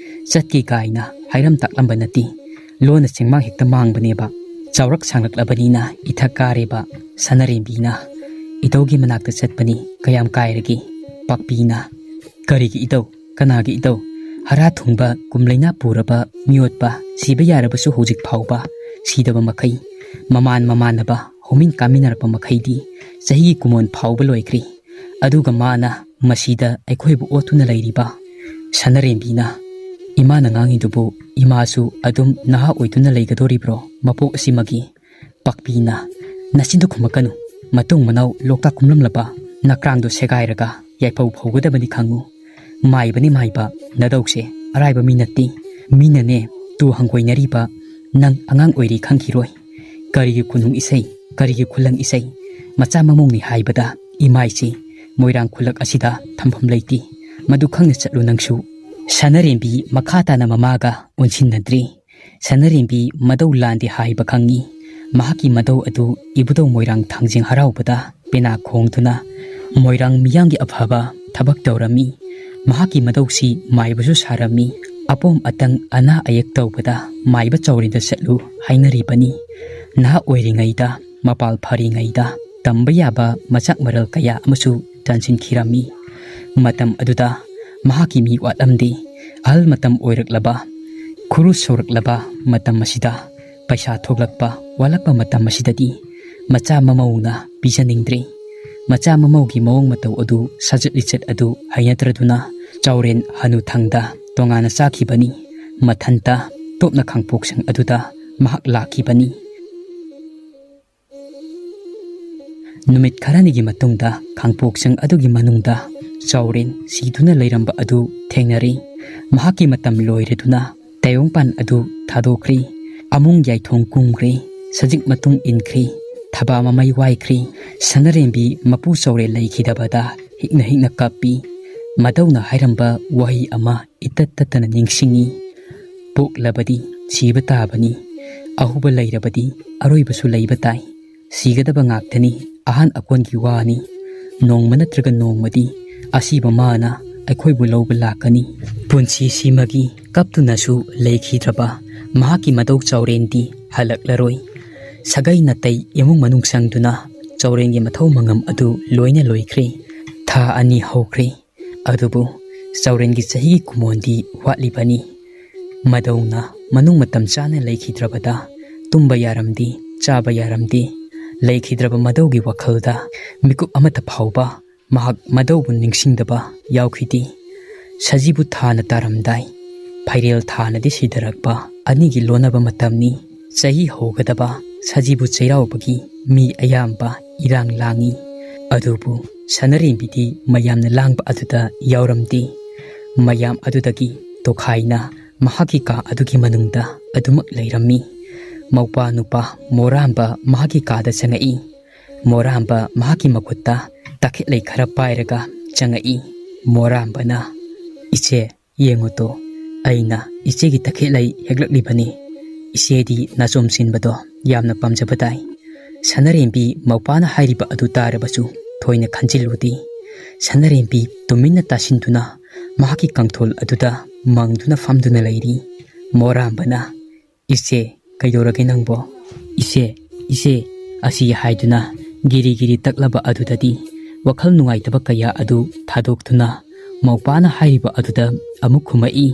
ꯆꯠꯀꯦ ꯀꯥꯏꯅ ꯍꯥꯏꯔꯝ ꯇꯥꯛꯂꯝꯕ ꯅꯠꯇꯦ꯫ ꯂꯣꯟꯅ ꯆꯤꯡꯃꯥꯡ ꯍꯦꯛꯇ ꯃꯥꯡꯕꯅꯦꯕ꯫ ꯆꯥꯎꯔꯛ ꯁꯥꯡꯂꯛꯂꯕꯅꯤꯅ ꯏꯊꯛ ꯀꯥꯔꯦꯕ꯫ ꯁꯅꯔꯦꯝꯕꯤꯅ ꯏꯇꯧꯒꯤ ꯃꯅꯥꯛꯇ ꯆꯠꯄꯅꯤ, ꯀꯌꯥꯝ ꯀꯥꯏꯔꯒꯦ?" ꯄꯥꯛꯄꯤꯅ, "ꯀꯔꯤꯒꯤ ꯏꯇꯧ? ꯀꯅꯥꯒꯤ ꯏꯇꯧ? ꯍꯥꯔꯥ ꯊꯨꯡꯕ ꯀꯨꯝꯂꯩꯅꯥ ꯄꯨꯔꯕ ꯃꯤꯑꯣꯠꯄ, ꯁꯤꯕ ꯌꯥꯔꯕꯁꯨ ꯍꯧꯖꯤꯛ ꯐꯥꯎꯕ ꯁꯤꯗꯕ ꯃꯈꯩ, ꯃꯃꯥꯟ ꯃꯃꯥꯟꯅꯕ ꯍꯧꯃꯤꯟ ꯀꯥꯃꯤꯟꯅꯔꯛꯄ ꯃꯈꯩꯗꯤ ꯆꯍꯤꯒꯤ ꯀꯨꯃꯣꯟ ꯐꯥꯎꯕ ꯂꯣꯏꯈ꯭ꯔꯦ꯫ ꯑꯗꯨꯒ ꯃꯥꯅ ꯃꯁꯤꯗ ꯑꯩꯈꯣꯏꯕꯨ ꯑꯣꯠꯇꯨꯅ ꯂꯩꯔꯤꯕ?" ꯁꯅꯔꯦꯝꯕꯤꯅ, "ꯏꯃꯥꯅ ꯉꯥꯡꯉꯤꯗꯨꯕꯨ ꯏꯃꯥꯁꯨ ꯑꯗꯨꯝ ꯅꯍꯥ ꯑꯣꯏꯗꯨꯅ ꯂꯩꯒꯗꯣꯔꯤꯕ꯭ꯔꯣ ꯃꯄꯣꯛ ꯑꯁꯤꯃꯒꯤ?" ꯄꯥꯛꯄꯤꯅ, "ꯅꯆꯤꯟꯗꯨ ꯈꯨꯝꯃꯛꯀꯅꯨ꯫ ꯃꯇꯨꯡ ꯃꯅꯥꯎ ꯂꯣꯛꯇꯥꯛ ꯀꯨꯝꯂꯝꯂꯕ ꯅꯀ꯭ꯔꯥꯡꯗꯣ ꯁꯦꯒꯥꯏꯔꯒ ꯌꯥꯏꯐꯧ ꯐꯧꯒꯗꯕꯅꯤ ꯈꯪꯉꯨ꯫ ꯃꯥꯏꯕꯅꯤ ꯃꯥꯏꯕ, ꯅꯗꯧꯁꯦ ꯑꯔꯥꯏꯕ ꯃꯤ ꯅꯠꯇꯦ꯫ ꯃꯤꯅꯅꯦ ꯇꯨ ꯍꯪꯒꯣꯏꯅꯔꯤꯕ ꯅꯪ ꯑꯉꯥꯡ ꯑꯣꯏꯔꯤ ꯈꯪꯈꯤꯔꯣꯏ꯫ ꯀꯔꯤꯒꯤ ꯈꯨꯅꯨꯡ ꯏꯁꯩ, ꯀꯔꯤꯒꯤ ꯈꯨꯂꯪ ꯏꯁꯩ? ꯃꯆꯥ ꯃꯃꯧꯅꯤ ꯍꯥꯏꯕꯗ ꯏꯃꯥꯏꯁꯤ ꯃꯣꯏꯔꯥꯡ ꯈꯨꯜꯂꯛ ꯑꯁꯤꯗ ꯊꯝꯐꯝ ꯂꯩꯇꯦ꯫ ꯃꯗꯨ ꯈꯪꯅ ꯆꯠꯂꯨ ꯅꯪꯁꯨ꯫" ꯁꯅꯔꯦꯝꯕꯤ ꯃꯈꯥ ꯇꯥꯅ ꯃꯃꯥꯒ ꯑꯣꯟꯁꯤꯟꯅꯗ꯭ꯔꯤ꯫ ꯁꯅꯔꯦꯝꯕꯤ ꯃꯗꯧ ꯂꯥꯟꯗꯦ ꯍꯥꯏꯕ ꯈꯪꯉꯤ꯫ ꯃꯍꯥꯛꯀꯤ ꯃꯗꯧ ꯑꯗꯨ ꯏꯕꯨꯙꯧ ꯃꯣꯏꯔꯥꯡ ꯊꯥꯡꯖꯤꯡ ꯍꯔꯥꯎꯕꯗ ꯄꯦꯅꯥ ꯈꯣꯡꯗꯨꯅ ꯃꯣꯏꯔꯥꯡ ꯃꯤꯌꯥꯝꯒꯤ ꯑꯐꯕ ꯊꯕꯛ ꯇꯧꯔꯝꯃꯤ꯫ ꯃꯍꯥꯛꯀꯤ ꯃꯗꯧꯁꯤ ꯃꯥꯏꯕꯁꯨ ꯁꯥꯔꯝꯃꯤ꯫ ꯑꯄꯣꯝ ꯑꯇꯪ ꯑꯅꯥ ꯑꯌꯦꯛ ꯇꯧꯕꯗ ꯃꯥꯏꯕ ꯆꯥꯎꯔꯦꯟꯗ ꯆꯠꯂꯨ ꯍꯥꯏꯅꯔꯤꯕꯅꯤ꯫ ꯅꯍꯥ ꯑꯣꯏꯔꯤꯉꯩꯗ, ꯃꯄꯥꯜ ꯐꯔꯤꯉꯩꯗ ꯇꯝꯕ ꯌꯥꯕ ꯃꯆꯥꯛ ꯃꯔꯜ ꯀꯌꯥ ꯑꯃꯁꯨ ꯇꯥꯟꯁꯤꯟꯈꯤꯔꯝꯃꯤ꯫ ꯃꯇꯝ ꯑꯗꯨꯗ ꯃꯍꯥꯛꯀꯤ ꯃꯤ ꯋꯥꯠꯂꯝꯗꯦ꯫ ꯑꯍꯜ ꯃꯇꯝ ꯑꯣꯏꯔꯛꯂꯕ, ꯈꯨꯔꯨ ꯁꯧꯔꯛꯂꯕ ꯃꯇꯝ ꯑꯁꯤꯗ, ꯄꯩꯁꯥ ꯊꯣꯛꯂꯛꯄ ꯋꯥꯠꯂꯛꯄ ꯃꯇꯝ ꯑꯁꯤꯗꯗꯤ ꯃꯆꯥ ꯃꯃꯧꯅ ꯄꯤꯖꯅꯤꯡꯗ꯭ꯔꯦ꯫ ꯃꯆꯥ ꯃꯃꯧꯒꯤ ꯃꯑꯣꯡ ꯃꯇꯧ ꯑꯗꯨ, ꯁꯥꯖꯠ ꯂꯤꯆꯠ ꯑꯗꯨ ꯍꯩꯅꯗ꯭ꯔꯗꯨꯅ ꯆꯥꯎꯔꯦꯟ ꯍꯅꯨꯊꯪꯗ ꯇꯣꯉꯥꯟꯅ ꯆꯥꯈꯤꯕꯅꯤ꯫ ꯃꯊꯟꯇ ꯇꯣꯞꯅ ꯈꯥꯡꯄꯣꯛꯁꯪ ꯑꯗꯨꯗ ꯃꯍꯥꯛ ꯂꯥꯛꯈꯤꯕꯅꯤ꯫ ꯅꯨꯃꯤꯠ ꯈꯔꯅꯤꯒꯤ ꯃꯇꯨꯡꯗ ꯈꯥꯡꯄꯣꯛꯁꯪ ꯑꯗꯨꯒꯤ ꯃꯅꯨꯡꯗ ꯆꯥꯎꯔꯦꯟ ꯁꯤꯗꯨꯅ ꯂꯩꯔꯝꯕ ꯑꯗꯨ ꯊꯦꯡꯅꯔꯦ꯫ ꯃꯍꯥꯛꯀꯤ ꯃꯇꯝ ꯂꯣꯏꯔꯗꯨꯅ ꯇꯥꯏꯕꯪꯄꯥꯟ ꯑꯗꯨ ꯊꯥꯗꯣꯛꯈ꯭ꯔꯦ꯫ ꯑꯃꯨꯡ ꯌꯥꯏꯊꯣꯡ ꯀꯨꯝꯈ꯭ꯔꯦ꯫ ꯁꯖꯤꯛ ꯃꯇꯨꯡ ꯏꯟꯈ꯭ꯔꯦ꯫ ꯊꯕꯥ ꯃꯃꯩ ꯋꯥꯏꯈ꯭ꯔꯦ꯫ ꯁꯅꯔꯦꯝꯕꯤ ꯃꯄꯨ ꯆꯥꯎꯔꯦꯜ ꯂꯩꯈꯤꯗꯕꯗ ꯍꯤꯛꯅ ꯍꯤꯛꯅ ꯀꯞꯄꯤ꯫ ꯃꯗꯧꯅ ꯍꯥꯏꯔꯝꯕ ꯋꯥꯍꯩ ꯑꯃ ꯏꯇꯠ ꯇꯠꯇꯅ ꯅꯤꯡꯁꯤꯡꯏ꯫ "ꯄꯣꯛꯂꯕꯗꯤ ꯁꯤꯕ ꯇꯥꯕꯅꯤ꯫ ꯑꯍꯧꯕ ꯂꯩꯔꯕꯗꯤ ꯑꯔꯣꯏꯕꯁꯨ ꯂꯩꯕ ꯇꯥꯏ꯫ ꯁꯤꯒꯗꯕ ꯉꯥꯛꯇꯅꯤ꯫ ꯑꯍꯥꯟ ꯑꯀꯣꯟꯒꯤ ꯋꯥꯅꯤ꯫ ꯅꯣꯡꯃ ꯅꯠꯇ꯭ꯔꯒ ꯅꯣꯡꯃꯗꯤ ꯑꯁꯤꯕ ꯃꯥꯅ ꯑꯩꯈꯣꯏꯕꯨ ꯂꯧꯕ ꯂꯥꯛꯀꯅꯤ꯫ ꯄꯨꯟꯁꯤꯁꯤꯃꯒꯤ ꯀꯞꯇꯨꯅꯁꯨ ꯂꯩꯈꯤꯗ꯭ꯔꯕ ꯃꯍꯥꯛꯀꯤ ꯃꯗꯧ ꯆꯥꯎꯔꯦꯟꯗꯤ ꯍꯜꯂꯛꯂꯔꯣꯏ꯫ ꯁꯥꯒꯩ ꯅꯥꯇꯩ ꯏꯃꯨꯡ ꯃꯅꯨꯡ ꯆꯪꯗꯨꯅ ꯆꯥꯎꯔꯦꯟꯒꯤ ꯃꯊꯧ ꯃꯉꯝ ꯑꯗꯨ ꯂꯣꯏꯅ ꯂꯣꯏꯈ꯭ꯔꯦ꯫ ꯊꯥ ꯑꯅꯤ ꯍꯧꯈ꯭ꯔꯦ꯫ ꯑꯗꯨꯕꯨ ꯆꯥꯎꯔꯦꯟꯒꯤ ꯆꯍꯤꯒꯤ ꯀꯨꯃꯣꯟꯗꯤ ꯋꯥꯠꯂꯤꯕꯅꯤ꯫ ꯃꯗꯧꯅ ꯃꯅꯨꯡ ꯃꯇꯝ ꯆꯥꯅ ꯂꯩꯈꯤꯗ꯭ꯔꯕꯗ ꯇꯨꯝꯕ ꯌꯥꯔꯝꯗꯦ, ꯆꯥꯕ ꯌꯥꯔꯝꯗꯦ꯫ ꯂꯩꯈꯤꯗ꯭ꯔꯕ ꯃꯗꯧꯒꯤ ꯋꯥꯈꯜꯗ ꯃꯤꯀꯨꯞ ꯑꯃꯠꯇ ꯐꯥꯎꯕ ꯃꯍꯥꯛ ꯃꯗꯧꯕꯨ ꯅꯤꯡꯁꯤꯡꯗꯕ ꯌꯥꯎꯈꯤꯗꯦ꯫ ꯁꯖꯤꯕꯨ ꯊꯥꯅ ꯇꯥꯔꯝꯗꯥꯏ, ꯐꯩꯔꯦꯜ ꯊꯥꯅꯗꯤ ꯁꯤꯊꯔꯛꯄ ꯑꯅꯤꯒꯤ ꯂꯣꯟꯅꯕ ꯃꯇꯝꯅꯤ꯫ ꯆꯍꯤ ꯍꯧꯒꯗꯕ ꯁꯖꯤꯕꯨ ꯆꯩꯔꯥꯎꯕꯒꯤ ꯃꯤ ꯑꯌꯥꯝꯕ ꯏꯔꯥꯡ ꯂꯥꯡꯏ꯫ ꯑꯗꯨꯕꯨ ꯁꯅꯔꯦꯝꯕꯤꯗꯤ ꯃꯌꯥꯝꯅ ꯂꯥꯡꯕ ꯑꯗꯨꯗ ꯌꯥꯎꯔꯝꯗꯦ꯫ ꯃꯌꯥꯝ ꯑꯗꯨꯗꯒꯤ ꯇꯣꯈꯥꯏꯅ ꯃꯍꯥꯛꯀꯤ ꯀꯥ ꯑꯗꯨꯒꯤ ꯃꯅꯨꯡꯗ ꯑꯗꯨꯃꯛ ꯂꯩꯔꯝꯃꯤ꯫ ꯃꯧꯄꯥ ꯅꯨꯄꯥ ꯃꯣꯔꯥꯝꯕ ꯃꯍꯥꯛꯀꯤ ꯀꯥꯗ ꯆꯪꯉꯛꯏ꯫ ꯃꯣꯔꯥꯝꯕ ꯃꯍꯥꯛꯀꯤ ꯃꯈꯨꯠꯇ ꯇꯈꯦꯠꯂꯩ ꯈꯔ ꯄꯥꯏꯔꯒ ꯆꯪꯉꯛꯏ꯫ ꯃꯣꯔꯥꯝꯕꯅ, "ꯏꯆꯦ, ꯌꯦꯡꯉꯨꯇꯣ, ꯑꯩꯅ ꯏꯆꯦꯒꯤ ꯇꯈꯦꯠꯂꯩ ꯍꯦꯛꯂꯛꯂꯤꯕꯅꯤ꯫ ꯏꯆꯦꯗꯤ ꯅꯥꯆꯣꯝ ꯁꯤꯟꯕꯗꯣ ꯌꯥꯝꯅ ꯄꯥꯝꯖꯕ ꯇꯥꯏ꯫" ꯁꯅꯔꯦꯝꯕꯤ ꯃꯧꯄꯥꯅ ꯍꯥꯏꯔꯤꯕ ꯑꯗꯨ ꯇꯥꯔꯕꯁꯨ ꯊꯣꯏꯅ ꯈꯟꯖꯤꯜꯂꯨꯗꯦ꯫ ꯁꯅꯔꯦꯝꯕꯤ ꯇꯨꯃꯤꯟꯅ ꯇꯥꯁꯤꯟꯗꯨꯅ ꯃꯍꯥꯛꯀꯤ ꯀꯥꯡꯊꯣꯜ ꯑꯗꯨꯗ ꯃꯪꯗꯨꯅ ꯐꯝꯗꯨꯅ ꯂꯩꯔꯤ꯫ ꯃꯣꯔꯥꯝꯕꯅ, "ꯏꯆꯦ, ꯀꯩꯗꯧꯔꯒꯦ ꯅꯪꯕꯣ? ꯏꯆꯦ, ꯏꯆꯦ" ꯑꯁꯤ ꯍꯥꯏꯗꯨꯅ ꯒꯤꯔꯤ ꯒꯤꯔꯤ ꯇꯛꯂꯕ ꯑꯗꯨꯗꯗꯤ ꯋꯥꯈꯜ ꯅꯨꯡꯉꯥꯏꯇꯕ ꯀꯌꯥ ꯑꯗꯨ ꯊꯥꯗꯣꯛꯇꯨꯅ ꯃꯧꯄꯥꯅ ꯍꯥꯏꯔꯤꯕ ꯑꯗꯨꯗ ꯑꯃꯨꯛ ꯈꯨꯝꯃꯛꯏ꯫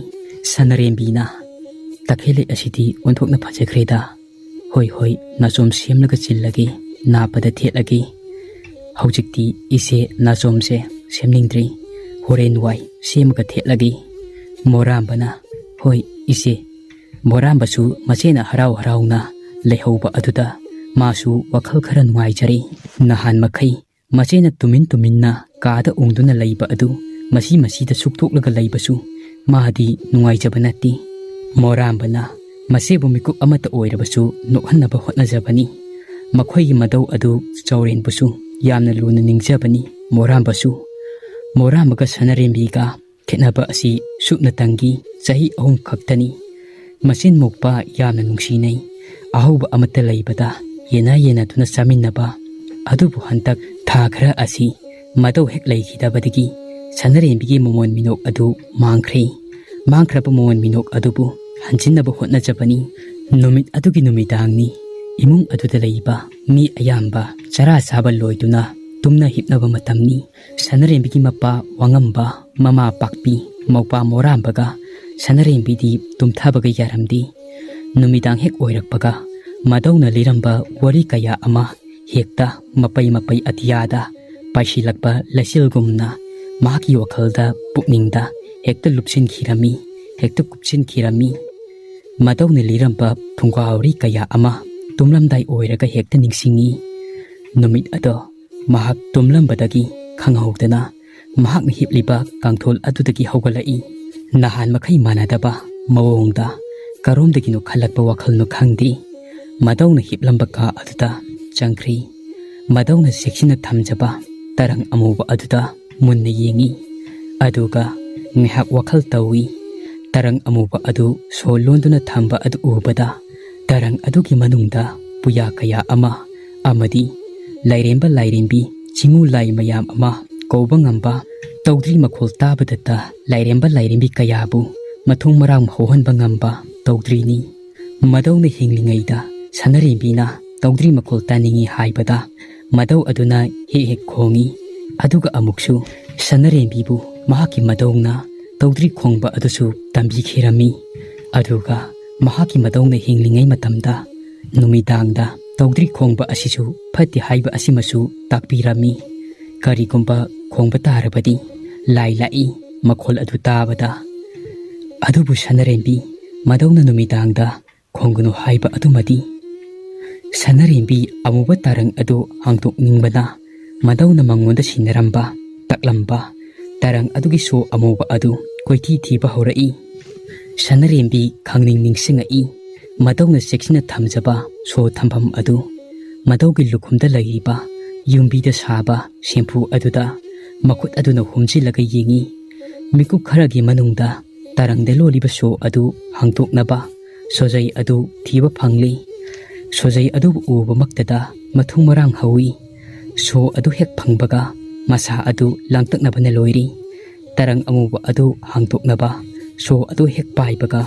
ꯁꯅꯔꯦꯝꯕꯤꯅ, "ꯇꯈꯦꯜꯂꯩ ꯑꯁꯤꯗꯤ ꯑꯣꯟꯊꯣꯛꯅ ꯐꯖꯈ꯭ꯔꯦꯗ꯫ ꯍꯣꯏ, ꯍꯣꯏ, ꯅꯥꯆꯣꯝ ꯁꯦꯝꯂꯒ ꯆꯤꯜꯂꯒꯦ, ꯅꯥꯞꯄꯗ ꯊꯦꯠꯂꯒꯦ꯫ ꯍꯧꯖꯤꯛꯇꯤ ꯏꯆꯦ ꯅꯥꯆꯣꯝꯁꯦ ꯁꯦꯝꯅꯤꯡꯗ꯭ꯔꯤ꯫ ꯍꯣꯔꯦꯟ ꯋꯥꯏ ꯁꯦꯝꯃꯒ ꯊꯦꯠꯂꯒꯦ꯫" ꯃꯣꯔꯥꯝꯕꯅ, "ꯍꯣꯏ, ꯏꯆꯦ꯫" ꯃꯣꯔꯥꯝꯕꯁꯨ ꯃꯆꯦꯅ ꯍꯔꯥꯎ ꯍꯔꯥꯎꯅ ꯂꯩꯍꯧꯕ ꯑꯗꯨꯗ ꯃꯥꯁꯨ ꯋꯥꯈꯜ ꯈꯔ ꯅꯨꯡꯉꯥꯏꯖꯔꯦ꯫ ꯅꯍꯥꯟ ꯃꯈꯩ ꯃꯆꯦꯅ ꯇꯨꯃꯤꯟ ꯇꯨꯃꯤꯟꯅ ꯀꯥꯗ ꯎꯪꯗꯨꯅ ꯂꯩꯕ ꯑꯗꯨ ꯃꯁꯤ ꯃꯁꯤꯗ ꯁꯨꯛꯇꯣꯛꯂꯒ ꯂꯩꯕꯁꯨ ꯃꯥꯗꯤ ꯅꯨꯡꯉꯥꯏꯖꯕ ꯅꯠꯇꯦ꯫ ꯃꯣꯔꯥꯝꯕꯅ ꯃꯆꯦꯕꯨ ꯃꯤꯀꯨꯞ ꯑꯃꯠꯇ ꯑꯣꯏꯔꯕꯁꯨ ꯅꯣꯛꯍꯟꯅꯕ ꯍꯣꯠꯅꯖꯕꯅꯤ꯫ ꯃꯈꯣꯏꯒꯤ ꯃꯇꯧ ꯑꯗꯨ ꯆꯥꯎꯔꯦꯟꯕꯨꯁꯨ ꯌꯥꯝꯅ ꯂꯨꯅ ꯅꯤꯡꯖꯕꯅꯤ꯫ ꯃꯣꯔꯥꯝꯕꯁꯨ ꯃꯣꯔꯥꯝꯕꯒ ꯁꯅꯔꯦꯝꯕꯤꯒ ꯈꯦꯠꯅꯕ ꯑꯁꯤ ꯁꯨꯞꯅꯇꯪꯒꯤ ꯆꯍꯤ ꯑꯍꯨꯝ ꯈꯛꯇꯅꯤ꯫ ꯃꯆꯤꯟ ꯃꯧꯄꯥ ꯌꯥꯝꯅ ꯅꯨꯡꯁꯤꯅꯩ꯫ ꯑꯍꯧꯕ ꯑꯃꯠꯇ ꯂꯩꯕꯗ ꯌꯦꯟꯅ ꯌꯦꯟꯅꯗꯨꯅ ꯆꯥꯃꯤꯟꯅꯕ꯫ ꯑꯗꯨꯕꯨ ꯍꯟꯗꯛ ꯊꯥ ꯈꯔ ꯑꯁꯤ ꯃꯇꯧ ꯍꯦꯛ ꯂꯩꯈꯤꯗꯕꯗꯒꯤ ꯁꯅꯔꯦꯝꯕꯤꯒꯤ ꯃꯃꯣꯟ ꯃꯤꯅꯣꯛ ꯑꯗꯨ ꯃꯥꯡꯈ꯭ꯔꯦ꯫ ꯃꯥꯡꯈ꯭ꯔꯕ ꯃꯃꯣꯟ ꯃꯤꯅꯣꯛ ꯑꯗꯨꯕꯨ ꯍꯟꯖꯤꯟꯅꯕ ꯍꯣꯠꯅꯖꯕꯅꯤ꯫ ꯅꯨꯃꯤꯠ ꯑꯗꯨꯒꯤ ꯅꯨꯃꯤꯗꯥꯡꯅꯤ꯫ ꯏꯃꯨꯡ ꯑꯗꯨꯗ ꯂꯩꯕ ꯃꯤ ꯑꯌꯥꯝꯕ ꯆꯔꯥ ꯆꯥꯕ ꯂꯣꯏꯗꯨꯅ ꯇꯨꯝꯅ ꯍꯤꯞꯅꯕ ꯃꯇꯝꯅꯤ꯫ ꯁꯅꯔꯦꯝꯕꯤꯒꯤ ꯃꯄꯥ ꯋꯥꯉꯝꯕ, ꯃꯃꯥ ꯄꯥꯛꯄꯤ, ꯃꯧꯄꯥ ꯃꯣꯔꯥꯝꯕꯒ ꯁꯅꯔꯦꯝꯕꯤꯗꯤ ꯇꯨꯝꯊꯕꯒ ꯌꯥꯔꯝꯗꯦ꯫ ꯅꯨꯃꯤꯗꯥꯡ ꯍꯦꯛ ꯑꯣꯏꯔꯛꯄꯒ ꯃꯗꯧꯅ ꯂꯤꯔꯝꯕ ꯋꯥꯔꯤ ꯀꯌꯥ ꯑꯃ ꯍꯦꯛꯇ ꯃꯄꯩ ꯃꯄꯩ ꯑꯇꯤꯌꯥꯗ ꯄꯥꯏꯁꯤꯜꯂꯛꯄ ꯂꯩꯆꯤꯜꯒꯨꯝꯅ ꯃꯍꯥꯛꯀꯤ ꯋꯥꯈꯜꯗ, ꯄꯨꯛꯅꯤꯡꯗ ꯍꯦꯛꯇ ꯂꯨꯞꯁꯤꯟꯈꯤꯔꯝꯃꯤ, ꯍꯦꯛꯇ ꯀꯨꯞꯁꯤꯟꯈꯤꯔꯝꯃꯤ꯫ ꯃꯗꯧꯅ ꯂꯤꯔꯝꯕ ꯐꯨꯡꯒꯥ ꯋꯥꯔꯤ ꯀꯌꯥ ꯑꯃ ꯇꯨꯝꯂꯝꯗꯥꯏ ꯑꯣꯏꯔꯒ ꯍꯦꯛꯇ ꯅꯤꯡꯁꯤꯡꯉꯤ꯫ ꯅꯨꯃꯤꯠ ꯑꯗꯣ ꯃꯍꯥꯛ ꯇꯨꯝꯂꯝꯕꯗꯒꯤ ꯈꯪꯍꯧꯗꯅ ꯃꯍꯥꯛꯅ ꯍꯤꯞꯂꯤꯕ ꯀꯥꯡꯊꯣꯜ ꯑꯗꯨꯗꯒꯤ ꯍꯧꯒꯠꯂꯛꯏ꯫ ꯅꯍꯥꯟ ꯃꯈꯩ ꯃꯥꯟꯅꯗꯕ ꯃꯑꯣꯡꯗ ꯀꯔꯣꯝꯗꯒꯤꯅꯣ ꯈꯜꯂꯛꯄ ꯋꯥꯈꯜꯅꯣ ꯈꯪꯗꯦ, ꯃꯗꯧꯅ ꯍꯤꯞꯂꯝꯕ ꯀꯥ ꯑꯗꯨꯗ ꯆꯪꯈ꯭ꯔꯤ꯫ ꯃꯗꯧꯅ ꯆꯦꯛꯁꯤꯟꯅ ꯊꯝꯖꯕ ꯇꯔꯪ ꯑꯃꯨꯕ ꯑꯗꯨꯗ ꯃꯨꯟꯅ ꯌꯦꯡꯏ꯫ ꯑꯗꯨꯒ ꯉꯥꯏꯍꯥꯛ ꯋꯥꯈꯜ ꯇꯧꯏ꯫ ꯇꯔꯪ ꯑꯃꯨꯕ ꯑꯗꯨ ꯁꯣ ꯂꯣꯟꯗꯨꯅ ꯊꯝꯕ ꯑꯗꯨ ꯎꯕꯗ, ꯇꯔꯪ ꯑꯗꯨꯒꯤ ꯃꯅꯨꯡꯗ ꯄꯨꯌꯥ ꯀꯌꯥ ꯑꯃ ꯑꯃꯗꯤ ꯂꯥꯏꯔꯦꯝꯕ ꯂꯥꯏꯔꯦꯝꯕꯤ, ꯆꯤꯡꯉꯨ ꯂꯥꯏ ꯃꯌꯥꯝ ꯑꯃ ꯀꯧꯕ ꯉꯝꯕ, ꯇꯧꯗ꯭ꯔꯤ ꯃꯈꯣꯜ ꯇꯥꯕꯗꯇ ꯂꯥꯏꯔꯦꯝꯕ ꯂꯥꯏꯔꯦꯝꯕꯤ ꯀꯌꯥꯕꯨ ꯃꯊꯣꯡ ꯃꯔꯥꯡ ꯍꯧꯍꯟꯕ ꯉꯝꯕ ꯇꯧꯗ꯭ꯔꯤꯅꯤ꯫ ꯃꯗꯧꯅ ꯍꯤꯡꯂꯤꯉꯩꯗ ꯁꯅꯔꯦꯝꯕꯤꯅ ꯇꯧꯗ꯭ꯔꯤ ꯃꯈꯣꯜ ꯇꯥꯅꯤꯡꯏ ꯍꯥꯏꯕꯗ ꯃꯗꯧ ꯑꯗꯨꯅ ꯍꯦꯛ ꯍꯦꯛ ꯈꯣꯡꯏ꯫ ꯑꯗꯨꯒ ꯑꯃꯨꯛꯁꯨ ꯁꯅꯔꯦꯝꯕꯤꯕꯨ ꯃꯍꯥꯛꯀꯤ ꯃꯗꯧꯅ ꯇꯧꯗ꯭ꯔꯤ ꯈꯣꯡꯕ ꯑꯗꯨꯁꯨ ꯇꯝꯕꯤꯈꯤꯔꯝꯃꯤ꯫ ꯑꯗꯨꯒ ꯃꯍꯥꯛꯀꯤ ꯃꯗꯧꯅ ꯍꯤꯡꯂꯤꯉꯩ ꯃꯇꯝꯗ ꯅꯨꯃꯤꯗꯥꯡꯗ ꯇꯧꯗ꯭ꯔꯤ ꯈꯣꯡꯕ ꯑꯁꯤꯁꯨ ꯐꯠꯇꯦ ꯍꯥꯏꯕ ꯑꯁꯤꯃꯁꯨ ꯇꯥꯛꯄꯤꯔꯝꯃꯤ꯫ ꯀꯔꯤꯒꯨꯝꯕ ꯈꯣꯡꯕ ꯇꯥꯔꯕꯗꯤ ꯂꯥꯏ ꯂꯥꯛꯏ ꯃꯈꯣꯜ ꯑꯗꯨ ꯇꯥꯕꯗ꯫ ꯑꯗꯨꯕꯨ ꯁꯅꯔꯦꯝꯕꯤ ꯃꯗꯧꯅ ꯅꯨꯃꯤꯗꯥꯡꯗ ꯈꯣꯡꯒꯅꯨ ꯍꯥꯏꯕ ꯑꯗꯨꯃꯗꯤ꯫ ꯁꯅꯔꯦꯝꯕꯤ ꯑꯃꯨꯕ ꯇꯥꯔꯪ ꯑꯗꯨ ꯍꯥꯡꯗꯣꯛꯅꯤꯡꯕꯅ ꯃꯗꯧꯅ ꯃꯉꯣꯟꯗ ꯁꯤꯟꯅꯔꯝꯕ, ꯇꯛꯂꯝꯕ, ꯇꯔꯪ ꯑꯗꯨꯒꯤ ꯁꯣ ꯑꯃꯨꯕ ꯑꯗꯨ ꯀꯣꯏꯊꯤ ꯊꯤꯕ ꯍꯧꯔꯛꯏ꯫ ꯁꯅꯔꯦꯝꯕꯤ ꯈꯪꯅꯤꯡ ꯅꯤꯡꯁꯤꯡꯉꯛꯏ꯫ ꯃꯇꯧꯅ ꯆꯦꯛꯁꯤꯟꯅ ꯊꯝꯖꯕ ꯁꯣ ꯊꯝꯐꯝ ꯑꯗꯨ, ꯃꯇꯧꯒꯤ ꯂꯨꯈꯨꯝꯗ ꯂꯩꯔꯤꯕ ꯌꯨꯝꯕꯤꯗ ꯁꯥꯕ ꯁꯦꯝꯐꯨ ꯑꯗꯨꯗ ꯃꯈꯨꯠ ꯑꯗꯨꯅ ꯍꯨꯝꯖꯤꯜꯂꯒ ꯌꯦꯡꯏ꯫ ꯃꯤꯀꯨꯞ ꯈꯔꯒꯤ ꯃꯅꯨꯡꯗ ꯇꯔꯪꯗ ꯂꯣꯜꯂꯤꯕ ꯁꯣ ꯑꯗꯨ ꯍꯥꯡꯗꯣꯛꯅꯕ ꯁꯣꯖꯩ ꯑꯗꯨ ꯊꯤꯕ ꯐꯪꯂꯤ꯫ ꯁꯣꯖꯩ ꯑꯗꯨꯕꯨ ꯎꯕꯃꯛꯇꯗ ꯃꯊꯨꯝ ꯃꯔꯥꯡ ꯍꯧꯏ꯫ ꯁꯣ ꯑꯗꯨ ꯍꯦꯛ ꯐꯪꯕꯒ ꯃꯁꯥ ꯑꯗꯨ ꯂꯥꯡꯇꯛꯅꯕꯅ ꯂꯣꯏꯔꯤ꯫ ꯇꯔꯪ ꯑꯃꯨꯕ ꯑꯗꯨ ꯍꯥꯡꯗꯣꯛꯅꯕ ꯁꯣ ꯑꯗꯨ ꯍꯦꯛ ꯄꯥꯏꯕꯒ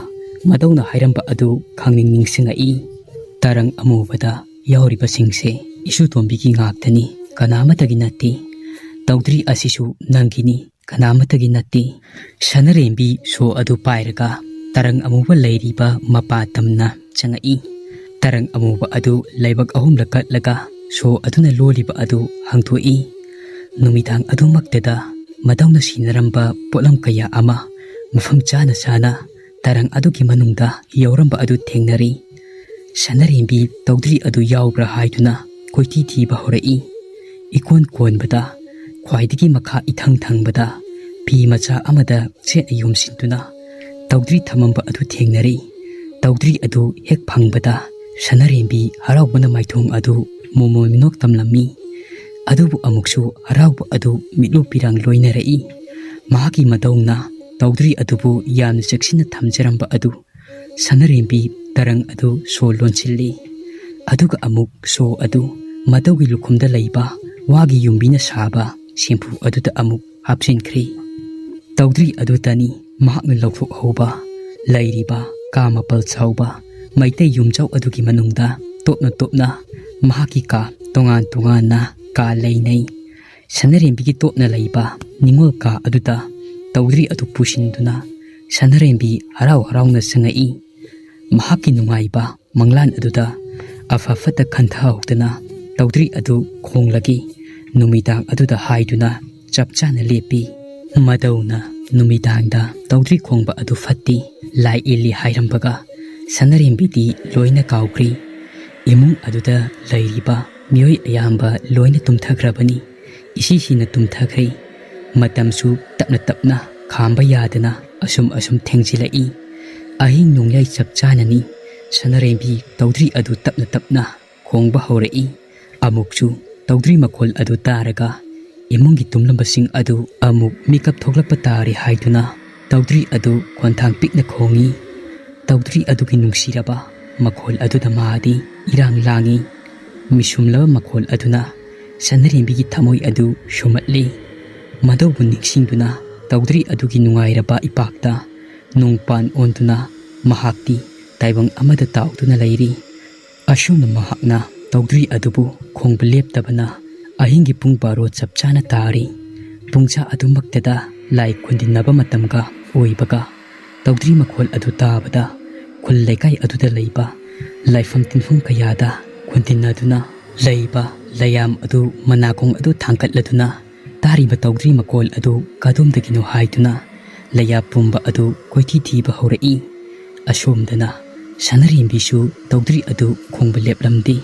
ꯃꯗꯧꯅ ꯍꯥꯏꯔꯝꯕ ꯑꯗꯨ ꯈꯪꯅꯤꯡ ꯅꯤꯡꯁꯤꯡꯉꯛꯏ꯫ "ꯇꯔꯪ ꯑꯃꯨꯕꯗ ꯌꯥꯎꯔꯤꯕꯁꯤꯡꯁꯦ ꯏꯁꯨ ꯇꯣꯝꯕꯤꯒꯤ ꯉꯥꯛꯇꯅꯤ, ꯀꯅꯥꯃꯠꯇꯒꯤ ꯅꯠꯇꯦ꯫ ꯇꯧꯗ꯭ꯔꯤ ꯑꯁꯤꯁꯨ ꯅꯪꯒꯤꯅꯤ, ꯀꯅꯥꯃꯠꯇꯒꯤ ꯅꯠꯇꯦ꯫" ꯁꯅꯔꯦꯝꯕꯤ ꯁꯣ ꯑꯗꯨ ꯄꯥꯏꯔꯒ ꯇꯔꯪ ꯑꯃꯨꯕ ꯂꯩꯔꯤꯕ ꯃꯄꯥ ꯇꯝꯅ ꯆꯪꯉꯛꯏ꯫ ꯇꯔꯪ ꯑꯃꯨꯕ ꯑꯗꯨ ꯂꯩꯕꯛ ꯑꯍꯨꯝꯂꯛ ꯀꯠꯂꯒ ꯁꯣ ꯑꯗꯨꯅ ꯂꯣꯜꯂꯤꯕ ꯑꯗꯨ ꯍꯥꯡꯗꯣꯛꯏ꯫ ꯅꯨꯃꯤꯗꯥꯡ ꯑꯗꯨꯃꯛꯇꯗ ꯃꯗꯧꯅ ꯁꯤꯟꯅꯔꯝꯕ ꯄꯣꯠꯂꯝ ꯀꯌꯥ ꯑꯃ ꯃꯐꯝ ꯆꯥꯅ ꯆꯥꯅ ꯇꯔꯪ ꯑꯗꯨꯒꯤ ꯃꯅꯨꯡꯗ ꯌꯥꯎꯔꯝꯕ ꯑꯗꯨ ꯊꯦꯡꯅꯔꯤ꯫ ꯁꯅꯔꯦꯝꯕꯤ ꯇꯧꯗ꯭ꯔꯤ ꯑꯗꯨ ꯌꯥꯎꯕ꯭ꯔꯥ ꯍꯥꯏꯗꯨꯅ ꯀꯣꯏꯊꯤ ꯊꯤꯕ ꯍꯧꯔꯛꯏ꯫ ꯏꯀꯣꯟ ꯀꯣꯟꯕꯗ, ꯈ꯭ꯋꯥꯏꯗꯒꯤ ꯃꯈꯥ ꯏꯊꯪ ꯊꯪꯕꯗ ꯐꯤ ꯃꯆꯥ ꯑꯃꯗ ꯆꯦꯠꯅ ꯌꯣꯝꯁꯤꯟꯗꯨꯅ ꯇꯧꯗ꯭ꯔꯤ ꯊꯝꯃꯝꯕ ꯑꯗꯨ ꯊꯦꯡꯅꯔꯤ꯫ ꯇꯧꯗ꯭ꯔꯤ ꯑꯗꯨ ꯍꯦꯛ ꯐꯪꯕꯗ ꯁꯅꯔꯦꯝꯕꯤ ꯍꯔꯥꯎꯕꯅ ꯃꯥꯏꯊꯣꯡ ꯑꯗꯨ ꯃꯣꯃꯣꯟ ꯃꯤꯅꯣꯛ ꯇꯝꯂꯝꯃꯤ꯫ ꯑꯗꯨꯕꯨ ꯑꯃꯨꯛꯁꯨ ꯍꯔꯥꯎꯕ ꯑꯗꯨ ꯃꯤꯠꯂꯨ ꯄꯤꯔꯥꯡ ꯂꯣꯏꯅꯔꯛꯏ꯫ ꯃꯍꯥꯛꯀꯤ ꯃꯇꯧꯅ ꯇꯧꯗ꯭ꯔꯤ ꯑꯗꯨꯕꯨ ꯌꯥꯝꯅ ꯆꯦꯛꯁꯤꯟꯅ ꯊꯝꯖꯔꯝꯕ ꯑꯗꯨ ꯁꯅꯔꯦꯝꯕꯤ ꯇꯔꯪ ꯑꯗꯨ ꯁꯣ ꯂꯣꯟꯁꯤꯜꯂꯤ꯫ ꯑꯗꯨꯒ ꯑꯃꯨꯛ ꯁꯣ ꯑꯗꯨ ꯃꯇꯧꯒꯤ ꯂꯨꯈꯨꯝꯗ ꯂꯩꯕ ꯋꯥꯒꯤ ꯌꯨꯝꯕꯤꯅ ꯁꯥꯕ ꯁꯦꯝꯐꯨ ꯑꯗꯨꯗ ꯑꯃꯨꯛ ꯍꯥꯞꯆꯤꯟꯈ꯭ꯔꯤ꯫ ꯇꯧꯗ꯭ꯔꯤ ꯑꯗꯨꯇꯅꯤ ꯃꯍꯥꯛꯅ ꯂꯧꯊꯣꯛꯍꯧꯕ꯫ ꯂꯩꯔꯤꯕ ꯀꯥ ꯃꯥꯄꯜ ꯆꯥꯎꯕ ꯃꯩꯇꯩ ꯌꯨꯝꯖꯥꯎ ꯑꯗꯨꯒꯤ ꯃꯅꯨꯡꯗ ꯇꯣꯞꯅ ꯇꯣꯞꯅ ꯃꯍꯥꯛꯀꯤ ꯀꯥ ꯇꯣꯉꯥꯟ ꯇꯣꯉꯥꯟꯅ ꯀꯥ ꯂꯩꯅꯩ꯫ ꯁꯅꯔꯦꯝꯕꯤꯒꯤ ꯇꯣꯞꯅ ꯂꯩꯕ ꯅꯤꯡꯉꯣꯜ ꯀꯥ ꯑꯗꯨꯗ ꯇꯧꯗ꯭ꯔꯤ ꯑꯗꯨ ꯄꯨꯁꯤꯟꯗꯨꯅ ꯁꯅꯔꯦꯝꯕꯤ ꯍꯔꯥꯎ ꯍꯔꯥꯎꯅ ꯆꯪꯉꯛꯏ꯫ ꯃꯍꯥꯛꯀꯤ ꯅꯨꯡꯉꯥꯏꯕ ꯃꯪꯂꯥꯟ ꯑꯗꯨꯗ ꯑꯐ ꯐꯠꯇ ꯈꯟꯊꯍꯧꯗꯅ ꯇꯧꯗ꯭ꯔꯤ ꯑꯗꯨ ꯈꯣꯡꯂꯒꯦ ꯅꯨꯃꯤꯗꯥꯡ ꯑꯗꯨꯗ ꯍꯥꯏꯗꯨꯅ ꯆꯞ ꯆꯥꯅ ꯂꯦꯞꯄꯤ꯫ ꯃꯗꯧꯅ ꯅꯨꯃꯤꯗꯥꯡꯗ ꯇꯧꯗ꯭ꯔꯤ ꯈꯣꯡꯕ ꯑꯗꯨ ꯐꯠꯇꯦ, ꯂꯥꯏ ꯏꯜꯂꯤ ꯍꯥꯏꯔꯝꯕꯒ ꯁꯅꯔꯦꯝꯕꯤꯗꯤ ꯂꯣꯏꯅ ꯀꯥꯎꯈ꯭ꯔꯦ꯫ ꯏꯃꯨꯡ ꯑꯗꯨꯗ ꯂꯩꯔꯤꯕ ꯃꯤꯑꯣꯏ ꯑꯌꯥꯝꯕ ꯂꯣꯏꯅ ꯇꯨꯝꯊꯈ꯭ꯔꯕꯅꯤ꯫ ꯏꯁꯤꯁꯤꯅ ꯇꯨꯝꯊꯈ꯭ꯔꯦ꯫ ꯃꯇꯝꯁꯨ ꯇꯞꯅ ꯇꯞꯅ ꯈꯥꯝꯕ ꯌꯥꯗꯅ ꯑꯁꯨꯝ ꯑꯁꯨꯝ ꯊꯦꯡꯖꯤꯜꯂꯛꯏ꯫ ꯑꯍꯤꯡ ꯅꯣꯡꯌꯥꯏ ꯆꯞ ꯆꯥꯅꯅꯤ꯫ ꯁꯅꯔꯦꯝꯕꯤ ꯇꯧꯗ꯭ꯔꯤ ꯑꯗꯨ ꯇꯞꯅ ꯇꯞꯅ ꯈꯣꯡꯕ ꯍꯧꯔꯛꯏ꯫ ꯑꯃꯨꯛꯁꯨ ꯇꯧꯗ꯭ꯔꯤ ꯃꯈꯣꯜ ꯑꯗꯨ ꯇꯥꯔꯒ ꯏꯃꯨꯡꯒꯤ ꯇꯨꯝꯂꯝꯕꯁꯤꯡ ꯑꯗꯨ ꯑꯃꯨꯛ ꯃꯤꯀꯞ ꯊꯣꯛꯂꯛꯄ ꯇꯥꯔꯦ ꯍꯥꯏꯗꯨꯅ ꯇꯧꯗ꯭ꯔꯤ ꯑꯗꯨ ꯈꯣꯟꯊꯥꯡ ꯄꯤꯛꯅ ꯈꯣꯡꯏ꯫ ꯇꯧꯗ꯭ꯔꯤ ꯑꯗꯨꯒꯤ ꯅꯨꯡꯁꯤꯔꯕ ꯃꯈꯣꯜ ꯑꯗꯨꯗ ꯃꯥꯗꯤ ꯏꯔꯥꯡ ꯂꯥꯡꯏ꯫ ꯃꯤꯁꯨꯝꯂꯕ ꯃꯈꯣꯜ ꯑꯗꯨꯅ ꯁꯅꯔꯦꯝꯕꯤꯒꯤ ꯊꯃꯣꯏ ꯑꯗꯨ ꯁꯨꯝꯍꯠꯂꯤ꯫ ꯃꯗꯧꯕꯨ ꯅꯤꯡꯁꯤꯡꯗꯨꯅ ꯇꯧꯗ꯭ꯔꯤ ꯑꯗꯨꯒꯤ ꯅꯨꯡꯉꯥꯏꯔꯕ ꯏꯄꯥꯛꯇ ꯅꯣꯡꯄꯥꯟ ꯑꯣꯟꯗꯨꯅ ꯃꯍꯥꯛꯇꯤ ꯇꯥꯏꯕꯪ ꯑꯃꯗ ꯇꯥꯎꯗꯨꯅ ꯂꯩꯔꯤ꯫ ꯑꯁꯨꯝꯅ ꯃꯍꯥꯛꯅ ꯇꯧꯗ꯭ꯔꯤ ꯑꯗꯨꯕꯨ ꯈꯣꯡꯕ ꯂꯦꯞꯇꯕꯅ ꯑꯍꯤꯡꯒꯤ ꯄꯨꯡ ꯕꯥꯔꯣ ꯆꯞ ꯆꯥꯅ ꯇꯥꯔꯤ꯫ ꯄꯨꯡꯁꯥ ꯑꯗꯨꯃꯛꯇꯗ ꯂꯥꯏ ꯈꯨꯟꯗꯤꯟꯅꯕ ꯃꯇꯝꯒ ꯑꯣꯏꯕꯒ ꯇꯧꯗ꯭ꯔꯤ ꯃꯈꯣꯜ ꯑꯗꯨ ꯇꯥꯕꯗ ꯈꯨꯜ ꯂꯩꯀꯥꯏ ꯑꯗꯨꯗ ꯂꯩꯕ ꯂꯥꯏꯐꯝ ꯇꯤꯟꯐꯝ ꯀꯌꯥꯗ ꯈꯨꯟꯗꯤꯟꯅꯗꯨꯅ ꯂꯩꯕ ꯂꯩꯌꯥꯝ ꯑꯗꯨ ꯃꯅꯥꯀꯣꯡ ꯑꯗꯨ ꯊꯥꯡꯒꯠꯂꯗꯨꯅ ꯇꯥꯔꯤꯕ ꯇꯧꯗ꯭ꯔꯤ ꯃꯈꯣꯜ ꯑꯗꯨ ꯀꯗꯣꯝꯗꯒꯤꯅꯣ ꯍꯥꯏꯗꯨꯅ ꯂꯩꯌꯥ ꯄꯨꯝꯕ ꯑꯗꯨ ꯀꯣꯏꯊꯤ ꯊꯤꯕ ꯍꯧꯔꯛꯏ꯫ ꯑꯁꯣꯝꯗꯅ ꯁꯅꯔꯦꯝꯕꯤꯁꯨ ꯇꯧꯗ꯭ꯔꯤ ꯑꯗꯨ ꯈꯣꯡꯕ ꯂꯦꯞꯂꯝꯗꯦ꯫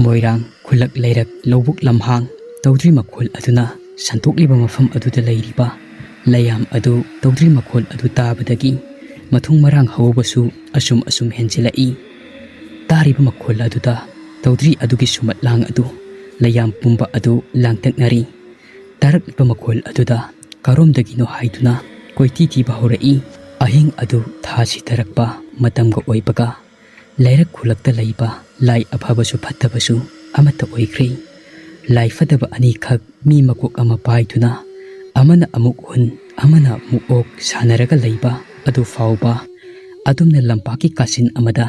ꯃꯣꯏꯔꯥꯡ ꯈꯨꯜꯂꯛ ꯂꯩꯔꯛ ꯂꯧꯕꯨꯛ ꯂꯝꯍꯥꯡ ꯇꯧꯗ꯭ꯔꯤ ꯃꯈꯣꯜ ꯑꯗꯨꯅ ꯁꯟꯗꯣꯛꯂꯤꯕ ꯃꯐꯝ ꯑꯗꯨꯗ ꯂꯩꯔꯤꯕ ꯂꯩꯌꯥꯝ ꯑꯗꯨ ꯇꯧꯗ꯭ꯔꯤ ꯃꯈꯣꯜ ꯑꯗꯨ ꯇꯥꯕꯗꯒꯤ ꯃꯊꯨꯡ ꯃꯔꯥꯡ ꯍꯧꯕꯁꯨ ꯑꯁꯨꯝ ꯑꯁꯨꯝ ꯍꯦꯟꯖꯤꯜꯂꯛꯏ꯫ ꯇꯥꯔꯤꯕ ꯃꯈꯣꯜ ꯑꯗꯨꯗ ꯇꯧꯗ꯭ꯔꯤ ꯑꯗꯨꯒꯤ ꯁꯨꯃꯠ ꯂꯥꯡ ꯑꯗꯨ ꯂꯩꯌꯥꯝ ꯄꯨꯝꯕ ꯑꯗꯨ ꯂꯥꯡꯇꯛꯅꯔꯤ꯫ ꯇꯥꯔꯛꯂꯤꯕ ꯃꯈꯣꯜ ꯑꯗꯨꯗ ꯀꯔꯣꯝꯗꯒꯤꯅꯣ ꯍꯥꯏꯗꯨꯅ ꯀꯣꯏꯊꯤ ꯊꯤꯕ ꯍꯧꯔꯛꯏ꯫ ꯑꯍꯤꯡ ꯑꯗꯨ ꯊꯥ ꯁꯤꯊꯔꯛꯄ ꯃꯇꯝꯒ ꯑꯣꯏꯕꯒ ꯂꯩꯔꯛ ꯈꯨꯜꯂꯛꯇ ꯂꯩꯕ ꯂꯥꯏ ꯑꯐꯕꯁꯨ ꯐꯠꯇꯕꯁꯨ ꯑꯃꯠꯇ ꯑꯣꯏꯈ꯭ꯔꯦ꯫ ꯂꯥꯏ ꯐꯠꯇꯕ ꯑꯅꯤꯈꯛ ꯃꯤ ꯃꯀꯣꯛ ꯑꯃ ꯄꯥꯏꯗꯨꯅ ꯑꯃꯅ ꯑꯃꯨꯛ ꯍꯨꯟ ꯑꯃꯅ ꯑꯃꯨꯛ ꯑꯣꯛ ꯁꯥꯟꯅꯔꯒ ꯂꯩꯕ ꯑꯗꯨ ꯐꯥꯎꯕ ꯑꯗꯨꯝꯅ ꯂꯝꯄꯥꯛꯀꯤ ꯀꯥꯆꯤꯟ ꯑꯃꯗ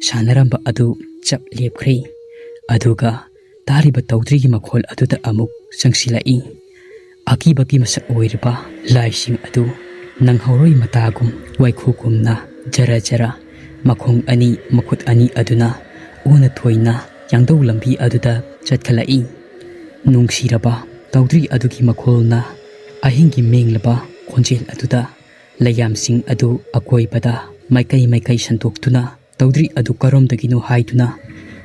ꯁꯥꯟꯅꯔꯝꯕ ꯑꯗꯨ ꯆꯞ ꯂꯦꯞꯈ꯭ꯔꯦ꯫ ꯑꯗꯨꯒ ꯇꯥꯔꯤꯕ ꯇꯧꯗ꯭ꯔꯤꯒꯤ ꯃꯈꯣꯜ ꯑꯗꯨꯗ ꯑꯃꯨꯛ ꯆꯪꯁꯤꯜꯂꯛꯏ꯫ ꯑꯀꯤꯕꯒꯤ ꯃꯁꯛ ꯑꯣꯏꯔꯤꯕ ꯂꯥꯏꯁꯤꯡ ꯑꯗꯨ ꯅꯪꯍꯧꯔꯣꯏ ꯃꯇꯥꯒꯨꯝ ꯋꯥꯏꯈꯨꯒꯨꯝꯅ ꯖꯔ ꯖꯔ ꯃꯈꯣꯡ ꯑꯅꯤ ꯃꯈꯨꯠ ꯑꯅꯤ ꯑꯗꯨꯅ ꯑꯣꯟꯅ ꯊꯣꯏꯅ ꯌꯥꯡꯗꯧ ꯂꯝꯕꯤ ꯑꯗꯨꯗ ꯆꯠꯈꯠꯂꯛꯏ꯫ ꯅꯨꯡꯁꯤꯔꯕ ꯇꯧꯗ꯭ꯔꯤ ꯑꯗꯨꯒꯤ ꯃꯈꯣꯜꯅ ꯑꯍꯤꯡꯒꯤ ꯃꯦꯡꯂꯕ ꯈꯣꯟꯖꯦꯜ ꯑꯗꯨꯗ ꯂꯩꯌꯥꯝꯁꯤꯡ ꯑꯗꯨ ꯑꯀꯣꯏꯕꯗ ꯃꯥꯏꯀꯩ ꯃꯥꯏꯀꯩ ꯁꯟꯗꯣꯛꯇꯨꯅ ꯇꯧꯗ꯭ꯔꯤ ꯑꯗꯨ ꯀꯔꯣꯝꯗꯒꯤꯅꯣ ꯍꯥꯏꯗꯨꯅ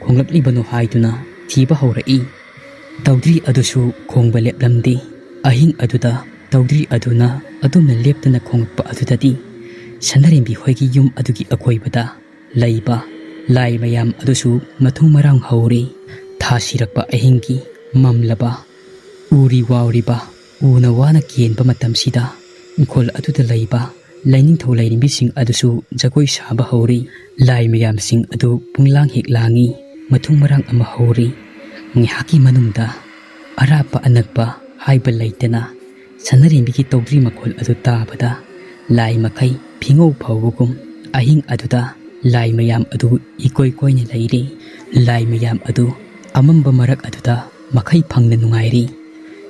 ꯈꯣꯡꯂꯛꯂꯤꯕꯅꯣ ꯍꯥꯏꯗꯨꯅ ꯊꯤꯕ ꯍꯧꯔꯛꯏ꯫ ꯇꯧꯗ꯭ꯔꯤ ꯑꯗꯨꯁꯨ ꯈꯣꯡꯕ ꯂꯦꯞꯂꯝꯗꯦ꯫ ꯑꯍꯤꯡ ꯑꯗꯨꯗ ꯇꯧꯗ꯭ꯔꯤ ꯑꯗꯨꯅ ꯑꯗꯨꯝꯅ ꯂꯦꯞꯇꯅ ꯈꯣꯡꯂꯛꯄ ꯑꯗꯨꯗꯗꯤ ꯁꯅꯔꯦꯝꯕꯤ ꯍꯣꯏꯒꯤ ꯌꯨꯝ ꯑꯗꯨꯒꯤ ꯑꯀꯣꯏꯕꯗ ꯂꯩꯕ ꯂꯥꯏ ꯃꯌꯥꯝ ꯑꯗꯨꯁꯨ ꯃꯊꯨꯝ ꯃꯔꯥꯡ ꯍꯧꯔꯦ꯫ ꯊꯥ ꯁꯤꯔꯛꯄ ꯑꯍꯤꯡꯒꯤ ꯃꯝꯂꯕ ꯎꯔꯤ ꯋꯥꯎꯔꯤꯕ ꯎꯅ ꯋꯥꯅ ꯀꯦꯟꯕ ꯃꯇꯝꯁꯤꯗ ꯏꯪꯈꯣꯜ ꯑꯗꯨꯗ ꯂꯩꯕ ꯂꯥꯏꯅꯤꯡꯊꯧ ꯂꯥꯏꯔꯦꯝꯕꯤꯁꯤꯡ ꯑꯗꯨꯁꯨ ꯖꯒꯣꯏ ꯁꯥꯕ ꯍꯧꯔꯤ꯫ ꯂꯥꯏ ꯃꯌꯥꯝꯁꯤꯡ ꯑꯗꯨ ꯄꯨꯡꯂꯥꯡ ꯍꯦꯛ ꯂꯥꯡꯏ, ꯃꯊꯨꯝ ꯃꯔꯥꯡ ꯑꯃ ꯍꯧꯔꯤ꯫ ꯉꯥꯏꯍꯥꯛꯀꯤ ꯃꯅꯨꯡꯗ ꯑꯔꯥꯞꯄ ꯑꯅꯛꯄ ꯍꯥꯏꯕ ꯂꯩꯇꯅ ꯁꯅꯔꯦꯝꯕꯤꯒꯤ ꯇꯧꯗ꯭ꯔꯤ ꯃꯈꯣꯜ ꯑꯗꯨ ꯇꯥꯕꯗ ꯂꯥꯏ ꯃꯈꯩ ꯐꯤꯉꯧ ꯐꯥꯎꯕꯒꯨꯝ ꯑꯍꯤꯡ ꯑꯗꯨꯗ ꯂꯥꯏ ꯃꯌꯥꯝ ꯑꯗꯨ ꯏꯀꯣꯏ ꯀꯣꯏꯅ ꯂꯩꯔꯤ꯫ ꯂꯥꯏ ꯃꯌꯥꯝ ꯑꯗꯨ ꯑꯃꯝꯕ ꯃꯔꯛ ꯑꯗꯨꯗ ꯃꯈꯩ ꯐꯪꯅ ꯅꯨꯡꯉꯥꯏꯔꯤ꯫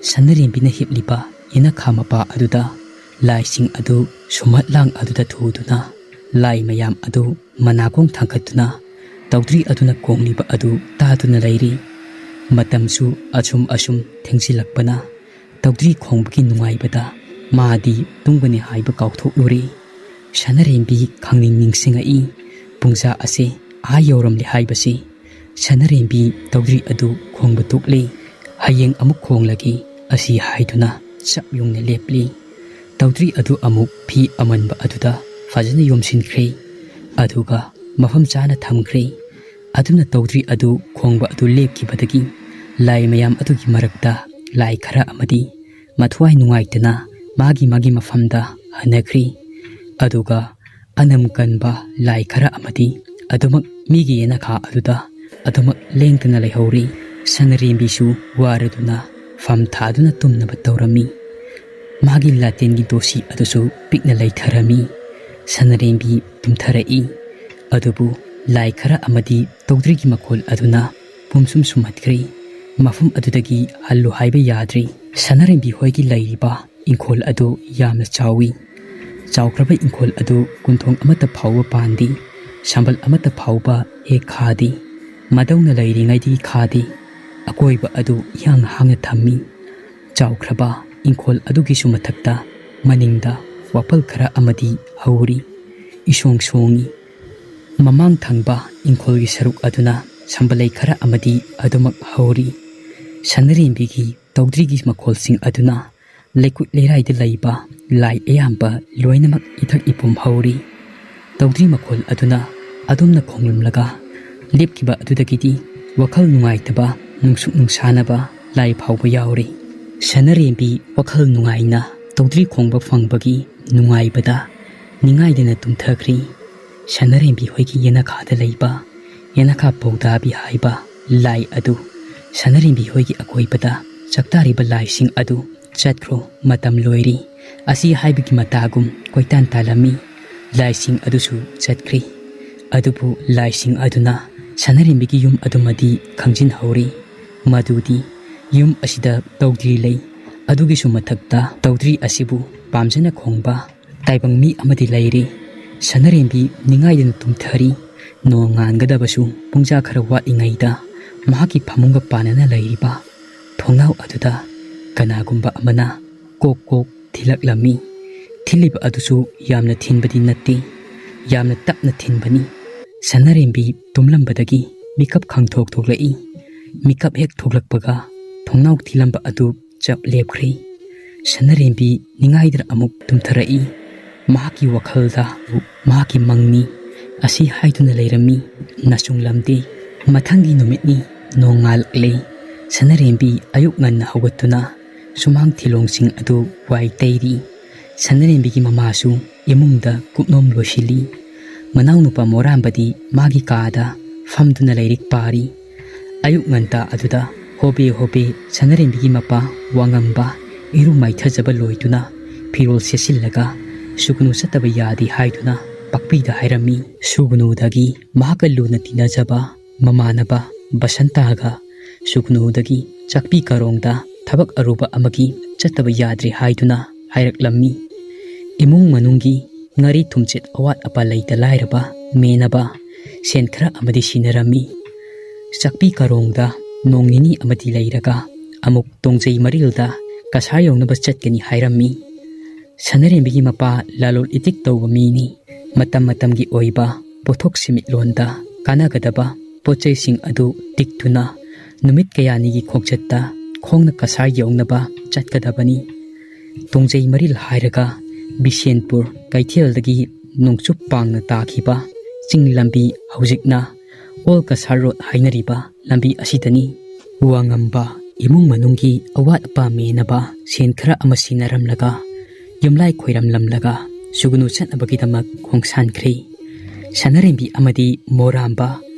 ꯁꯅꯔꯦꯝꯕꯤꯅ ꯍꯤꯞꯂꯤꯕ ꯌꯦꯅꯈꯥ ꯃꯄꯥ ꯑꯗꯨꯗ ꯂꯥꯏꯁꯤꯡ ꯑꯗꯨ ꯁꯨꯝꯍꯠꯂꯥꯡ ꯑꯗꯨꯗ ꯊꯨꯗꯨꯅ ꯂꯥꯏ ꯃꯌꯥꯝ ꯑꯗꯨ ꯃꯅꯥꯀꯣꯡ ꯊꯥꯡꯒꯠꯇꯨꯅ ꯇꯧꯗ꯭ꯔꯤ ꯑꯗꯨꯅ ꯈꯣꯡꯂꯤꯕ ꯑꯗꯨ ꯇꯥꯗꯨꯅ ꯂꯩꯔꯤ꯫ ꯃꯇꯝꯁꯨ ꯑꯁꯨꯝ ꯑꯁꯨꯝ ꯊꯦꯡꯖꯤꯜꯂꯛꯄꯅ ꯇꯧꯗ꯭ꯔꯤ ꯈꯣꯡꯕꯒꯤ ꯅꯨꯡꯉꯥꯏꯕꯗ ꯃꯥꯗꯤ ꯇꯨꯝꯒꯅꯤ ꯍꯥꯏꯕ ꯀꯥꯎꯊꯣꯛꯂꯨꯔꯦ꯫ ꯁꯅꯔꯦꯝꯕꯤ ꯈꯪꯅꯤꯡ ꯅꯤꯡꯁꯤꯡꯉꯛꯏ꯫ ꯄꯨꯡꯖꯥ ꯑꯁꯦ ꯑꯥ ꯌꯧꯔꯝꯂꯦ ꯍꯥꯏꯕꯁꯤ꯫ ꯁꯅꯔꯦꯝꯕꯤ ꯇꯧꯗ꯭ꯔꯤ ꯑꯗꯨ ꯈꯣꯡꯕ ꯇꯣꯛꯂꯦ꯫ "ꯍꯌꯦꯡ ꯑꯃꯨꯛ ꯈꯣꯡꯂꯒꯦ" ꯑꯁꯤ ꯍꯥꯏꯗꯨꯅ ꯆꯞ ꯌꯨꯡꯅ ꯂꯦꯞꯂꯤ꯫ ꯇꯧꯗ꯭ꯔꯤ ꯑꯗꯨ ꯑꯃꯨꯛ ꯐꯤ ꯑꯃꯟꯕ ꯑꯗꯨꯗ ꯐꯖꯅ ꯌꯣꯝꯁꯤꯟꯈ꯭ꯔꯦ꯫ ꯑꯗꯨꯒ ꯃꯐꯝ ꯆꯥꯅ ꯊꯝꯈ꯭ꯔꯦ꯫ ꯑꯗꯨꯅ ꯇꯧꯗ꯭ꯔꯤ ꯑꯗꯨ ꯈꯣꯡꯕ ꯑꯗꯨ ꯂꯦꯞꯈꯤꯕꯗꯒꯤ ꯂꯥꯏ ꯃꯌꯥꯝ ꯑꯗꯨꯒꯤ ꯃꯔꯛꯇ ꯂꯥꯏ ꯈꯔ ꯑꯃꯗꯤ ꯃꯊ꯭ꯋꯥꯏ ꯅꯨꯡꯉꯥꯏꯇꯅ ꯃꯥꯒꯤ ꯃꯥꯒꯤ ꯃꯐꯝꯗ ꯍꯟꯅꯈ꯭ꯔꯤ꯫ ꯑꯗꯨꯒ ꯑꯅꯝ ꯀꯟꯕ ꯂꯥꯏ ꯈꯔ ꯑꯃꯗꯤ ꯑꯗꯨꯃꯛ ꯃꯤꯒꯤ ꯌꯦꯅꯈꯥ ꯑꯗꯨꯗ ꯑꯗꯨꯃꯛ ꯂꯦꯡꯗꯅ ꯂꯩꯍꯧꯔꯤ꯫ ꯁꯅꯔꯦꯝꯕꯤꯁꯨ ꯋꯥꯔꯗꯨꯅ ꯐꯝ ꯊꯥꯗꯨꯅ ꯇꯨꯝꯅꯕ ꯇꯧꯔꯝꯃꯤ꯫ ꯃꯥꯒꯤ ꯂꯥꯇꯦꯟꯒꯤ ꯗꯣꯁꯤ ꯑꯗꯨꯁꯨ ꯄꯤꯛꯅ ꯂꯩꯊꯔꯝꯃꯤ꯫ ꯁꯅꯔꯦꯝꯕꯤ ꯇꯨꯝꯊꯔꯛꯏ꯫ ꯑꯗꯨꯕꯨ ꯂꯥꯏ ꯈꯔ ꯑꯃꯗꯤ ꯇꯧꯗ꯭ꯔꯤꯒꯤ ꯃꯈꯣꯜ ꯑꯗꯨꯅ ꯄꯨꯝꯁꯨꯝ ꯁꯨꯝꯍꯠꯈ꯭ꯔꯦ꯫ ꯃꯐꯝ ꯑꯗꯨꯗꯒꯤ ꯍꯜꯂꯨ ꯍꯥꯏꯕ ꯌꯥꯗ꯭ꯔꯦ꯫ ꯁꯅꯔꯦꯝꯕꯤ ꯍꯣꯏꯒꯤ ꯂꯩꯔꯤꯕ ꯏꯪꯈꯣꯜ ꯑꯗꯨ ꯌꯥꯝꯅ ꯆꯥꯎꯏ꯫ ꯆꯥꯎꯈ꯭ꯔꯕ ꯏꯪꯈꯣꯜ ꯑꯗꯨ ꯀꯨꯟꯊꯣꯡ ꯑꯃꯠꯇ ꯐꯥꯎꯕ ꯄꯥꯟꯗꯦ, ꯁꯝꯕꯜ ꯑꯃꯠꯇ ꯐꯥꯎꯕ ꯍꯦꯛ ꯈꯥꯗꯦ꯫ ꯃꯗꯧꯅ ꯂꯩꯔꯤꯉꯩꯗꯒꯤ ꯈꯥꯗꯦ꯫ ꯑꯀꯣꯏꯕ ꯑꯗꯨ ꯏꯍꯥꯡ ꯍꯥꯡꯅ ꯊꯝꯃꯤ꯫ ꯆꯥꯎꯈ꯭ꯔꯕ ꯏꯪꯈꯣꯜ ꯑꯗꯨꯒꯤꯁꯨ ꯃꯊꯛꯇ ꯃꯅꯤꯡꯗ ꯋꯥꯄꯜ ꯈꯔ ꯑꯃꯗꯤ ꯍꯧꯔꯤ꯫ ꯏꯁꯣꯡ ꯁꯣꯡꯏ꯫ ꯃꯃꯥꯡ ꯊꯪꯕ ꯏꯪꯈꯣꯜꯒꯤ ꯁꯔꯨꯛ ꯑꯗꯨꯅ ꯁꯝꯕꯂꯩ ꯈꯔ ꯑꯃꯗꯤ ꯑꯗꯨꯃꯛ ꯍꯧꯔꯤ꯫ ꯁꯅꯔꯦꯝꯕꯤꯒꯤ ꯇꯧꯗ꯭ꯔꯤꯒꯤ ꯃꯈꯣꯜꯁꯤꯡ ꯑꯗꯨꯅ ꯂꯩꯀꯨꯠ ꯂꯩꯔꯥꯏꯗ ꯂꯩꯕ ꯂꯥꯏ ꯑꯌꯥꯝꯕ ꯂꯣꯏꯅꯃꯛ ꯏꯊꯛ ꯏꯄꯨꯝ ꯍꯧꯔꯤ꯫ ꯇꯧꯗ꯭ꯔꯤ ꯃꯈꯣꯜ ꯑꯗꯨꯅ ꯑꯗꯨꯝꯅ ꯈꯣꯡꯂꯝꯂꯒ ꯂꯦꯞꯈꯤꯕ ꯑꯗꯨꯗꯒꯤꯗꯤ ꯋꯥꯈꯜ ꯅꯨꯡꯉꯥꯏꯇꯕ, ꯅꯨꯡꯁꯨꯛ ꯅꯨꯡꯁꯥꯅꯕ ꯂꯥꯏ ꯐꯥꯎꯕ ꯌꯥꯎꯔꯤ꯫ ꯁꯅꯔꯦꯝꯕꯤ ꯋꯥꯈꯜ ꯅꯨꯡꯉꯥꯏꯅ ꯇꯧꯗ꯭ꯔꯤ ꯈꯣꯡꯕ ꯐꯪꯕꯒꯤ ꯅꯨꯡꯉꯥꯏꯕꯗ ꯅꯤꯡꯉꯥꯏꯗꯅ ꯇꯨꯝꯊꯈ꯭ꯔꯤ꯫ ꯁꯅꯔꯦꯝꯕꯤ ꯍꯣꯏꯒꯤ ꯌꯦꯅꯈꯥꯗ ꯂꯩꯕ ꯌꯦꯅꯈꯥ ꯄꯧꯗꯥꯕꯤ ꯍꯥꯏꯕ ꯂꯥꯏ ꯑꯗꯨ ꯁꯅꯔꯦꯝꯕꯤ ꯍꯣꯏꯒꯤ ꯑꯀꯣꯏꯕꯗ ꯆꯥꯛꯇꯥꯔꯤꯕ ꯂꯥꯏꯁꯤꯡ ꯑꯗꯨ "ꯆꯠꯈ꯭ꯔꯣ, ꯃꯇꯝ ꯂꯣꯏꯔꯦ" ꯑꯁꯤ ꯍꯥꯏꯕꯒꯤ ꯃꯇꯥꯒꯨꯝ ꯀꯣꯏꯇꯥꯟ ꯇꯥꯜꯂꯝꯃꯤ꯫ ꯂꯥꯏꯁꯤꯡ ꯑꯗꯨꯁꯨ ꯆꯠꯈ꯭ꯔꯤ꯫ ꯑꯗꯨꯕꯨ ꯂꯥꯏꯁꯤꯡ ꯑꯗꯨꯅ ꯁꯅꯔꯦꯝꯕꯤꯒꯤ ꯌꯨꯝ ꯑꯗꯨꯃꯗꯤ ꯈꯪꯖꯤꯟꯍꯧꯔꯤ꯫ ꯃꯗꯨꯗꯤ ꯌꯨꯝ ꯑꯁꯤꯗ ꯇꯧꯗ꯭ꯔꯤ ꯂꯩ꯫ ꯑꯗꯨꯒꯤꯁꯨ ꯃꯊꯛꯇ ꯇꯧꯗ꯭ꯔꯤ ꯑꯁꯤꯕꯨ ꯄꯥꯝꯖꯅ ꯈꯣꯡꯕ ꯇꯥꯏꯕꯪ ꯃꯤ ꯑꯃꯗꯤ ꯂꯩꯔꯤ꯫ ꯁꯅꯔꯦꯝꯕꯤ ꯅꯤꯡꯉꯥꯏꯗꯅ ꯇꯨꯝꯊꯔꯤ꯫ ꯅꯣꯡꯉꯥꯟꯒꯗꯕꯁꯨ ꯄꯨꯡꯖꯥ ꯈꯔ ꯋꯥꯠꯂꯤꯉꯩꯗ ꯃꯍꯥꯛꯀꯤ ꯐꯃꯨꯡꯒ ꯄꯥꯟꯅꯅ ꯂꯩꯔꯤꯕ ꯊꯣꯡꯅꯥꯎ ꯑꯗꯨꯗ ꯀꯅꯥꯒꯨꯝꯕ ꯑꯃꯅ ꯀꯣꯛ ꯀꯣꯛ ꯊꯤꯜꯂꯛꯂꯝꯃꯤ꯫ ꯊꯤꯜꯂꯤꯕ ꯑꯗꯨꯁꯨ ꯌꯥꯝꯅ ꯊꯤꯟꯕꯗꯤ ꯅꯠꯇꯦ, ꯌꯥꯝꯅ ꯇꯞꯅ ꯊꯤꯟꯕꯅꯤ꯫ ꯁꯅꯔꯦꯝꯕꯤ ꯇꯨꯝꯂꯝꯕꯗꯒꯤ ꯃꯤꯀꯞ ꯈꯪꯊꯣꯛ ꯊꯣꯛꯂꯛꯏ꯫ ꯃꯤꯀꯞ ꯍꯦꯛ ꯊꯣꯛꯂꯛꯄꯒ ꯊꯣꯡꯅꯥꯎ ꯊꯤꯜꯂꯝꯕ ꯑꯗꯨ ꯆꯞ ꯂꯦꯞꯈ꯭ꯔꯤ꯫ ꯁꯅꯔꯦꯝꯕꯤ ꯅꯤꯡꯉꯥꯏꯗꯅ ꯑꯃꯨꯛ ꯇꯨꯝꯊꯔꯛꯏ꯫ ꯃꯍꯥꯛꯀꯤ ꯋꯥꯈꯜꯗ ꯃꯍꯥꯛꯀꯤ ꯃꯪꯅꯤ ꯑꯁꯤ ꯍꯥꯏꯗꯨꯅ ꯂꯩꯔꯝꯃꯤ꯫ ꯅꯆꯨꯡꯂꯝꯗꯦ꯫ ꯃꯊꯪꯒꯤ ꯅꯨꯃꯤꯠꯅꯤ꯫ ꯅꯣꯡꯉꯥꯜꯂꯛꯂꯦ꯫ ꯁꯅꯔꯦꯝꯕꯤ ꯑꯌꯨꯛ ꯉꯟꯅ ꯍꯧꯒꯠꯇꯨꯅ ꯁꯨꯃꯥꯡ ꯊꯤꯂꯣꯡꯁꯤꯡ ꯑꯗꯨ ꯋꯥꯏ ꯇꯩꯔꯤ꯫ ꯁꯅꯔꯦꯝꯕꯤꯒꯤ ꯃꯃꯥꯁꯨ ꯏꯃꯨꯡꯗ ꯀꯨꯞꯅꯣꯝ ꯂꯣꯏꯁꯤꯜꯂꯤ꯫ ꯃꯅꯥꯎꯅꯨꯄꯥ ꯃꯣꯔꯥꯝꯕꯗꯤ ꯃꯥꯒꯤ ꯀꯥꯗ ꯐꯝꯗꯨꯅ ꯂꯥꯏꯔꯤꯛ ꯄꯥꯔꯤ꯫ ꯑꯌꯨꯛ ꯉꯟꯇꯥ ꯑꯗꯨꯗ ꯍꯣꯕꯦ ꯍꯣꯕꯦ ꯁꯅꯔꯦꯝꯕꯤꯒꯤ ꯃꯄꯥ ꯋꯥꯉꯝꯕ ꯏꯔꯨ ꯃꯥꯏꯊꯖꯕ ꯂꯣꯏꯗꯨꯅ ꯐꯤꯔꯣꯜ ꯁꯦꯠꯆꯤꯜꯂꯒ ꯁꯨꯒꯅꯨ ꯆꯠꯇꯕ ꯌꯥꯗꯦ ꯍꯥꯏꯗꯨꯅ ꯄꯥꯛꯄꯤꯗ ꯍꯥꯏꯔꯝꯃꯤ꯫ ꯁꯨꯒꯅꯨꯗꯒꯤ ꯃꯍꯥꯛꯀ ꯂꯨꯅ ꯇꯤꯟꯅꯖꯕ ꯃꯃꯥꯟꯅꯕ ꯕꯁꯟꯇꯥꯒ ꯁꯨꯒꯅꯨꯗꯒꯤ ꯆꯥꯛꯄꯤ ꯀꯥꯔꯣꯡꯗ ꯊꯕꯛ ꯑꯔꯨꯕ ꯑꯃꯒꯤ ꯆꯠꯇꯕ ꯌꯥꯗ꯭ꯔꯦ ꯍꯥꯏꯗꯨꯅ ꯍꯥꯏꯔꯛꯂꯝꯃꯤ꯫ ꯏꯃꯨꯡ ꯃꯅꯨꯡꯒꯤ ꯉꯥꯔꯤ ꯊꯨꯝꯆꯦꯠ ꯑꯋꯥꯠ ꯑꯄꯥ ꯂꯩꯇ ꯂꯥꯏꯔꯕ ꯃꯦꯟꯅꯕ ꯁꯦꯟ ꯈꯔ ꯑꯃꯗꯤ ꯁꯤꯟꯅꯔꯝꯃꯤ꯫ ꯆꯥꯛꯄꯤ ꯀꯥꯔꯣꯡꯗ ꯅꯣꯡ ꯅꯤꯅꯤ ꯑꯃꯗꯤ ꯂꯩꯔꯒ ꯑꯃꯨꯛ ꯇꯣꯡꯖꯩ ꯃꯔꯤꯜꯗ ꯀꯁꯥꯔ ꯌꯧꯅꯕ ꯆꯠꯀꯅꯤ ꯍꯥꯏꯔꯝꯃꯤ꯫ ꯁꯅꯔꯦꯝꯕꯤꯒꯤ ꯃꯄꯥ ꯂꯂꯣꯜ ꯏꯇꯤꯛ ꯇꯧꯕ ꯃꯤꯅꯤ꯫ ꯃꯇꯝ ꯃꯇꯝꯒꯤ ꯑꯣꯏꯕ ꯄꯣꯠꯊꯣꯛ ꯁꯦꯟꯃꯤꯠꯂꯣꯟꯗ ꯀꯥꯟꯅꯒꯗꯕ ꯄꯣꯠ ꯆꯩꯁꯤꯡ ꯑꯗꯨ ꯇꯤꯛꯇꯨꯅ ꯅꯨꯃꯤꯠ ꯀꯌꯥꯅꯤꯒꯤ ꯈꯣꯡꯆꯠꯇ ꯈꯣꯡꯅ ꯀꯁꯥꯔ ꯌꯧꯅꯕ ꯆꯠꯀꯗꯕꯅꯤ꯫ ꯇꯣꯡꯖꯩ ꯃꯔꯤꯜ ꯍꯥꯏꯔꯒ ꯕꯤꯁꯦꯟꯄꯨꯔ ꯀꯩꯊꯦꯜꯗꯒꯤ ꯅꯣꯡꯆꯨꯞ ꯄꯥꯡꯅ ꯇꯥꯈꯤꯕ ꯆꯤꯡ ꯂꯝꯕꯤ, ꯍꯧꯖꯤꯛꯅ ꯑꯣꯜ ꯀꯁꯥꯔ ꯔꯣꯗ ꯍꯥꯏꯅꯔꯤꯕ ꯂꯝꯕꯤ ꯑꯁꯤꯗꯅꯤ꯫ ꯋꯥꯉꯝꯕ ꯏꯃꯨꯡ ꯃꯅꯨꯡꯒꯤ ꯑꯋꯥꯠ ꯑꯄꯥ ꯃꯦꯟꯅꯕ ꯁꯦꯟ ꯈꯔ ꯑꯃ ꯁꯤꯟꯅꯔꯝꯂꯒ, ꯌꯨꯝꯂꯥꯏ ꯈꯣꯏꯔꯝꯂꯝꯂꯒ ꯁꯨꯒꯅꯨ ꯆꯠꯅꯕꯒꯤꯗꯃꯛ ꯈꯣꯡꯁꯥꯟꯈ꯭ꯔꯦ꯫ ꯁꯅꯥꯔꯦꯝꯕꯤ ꯑꯃꯗꯤ ꯃꯣꯔꯥꯝꯕ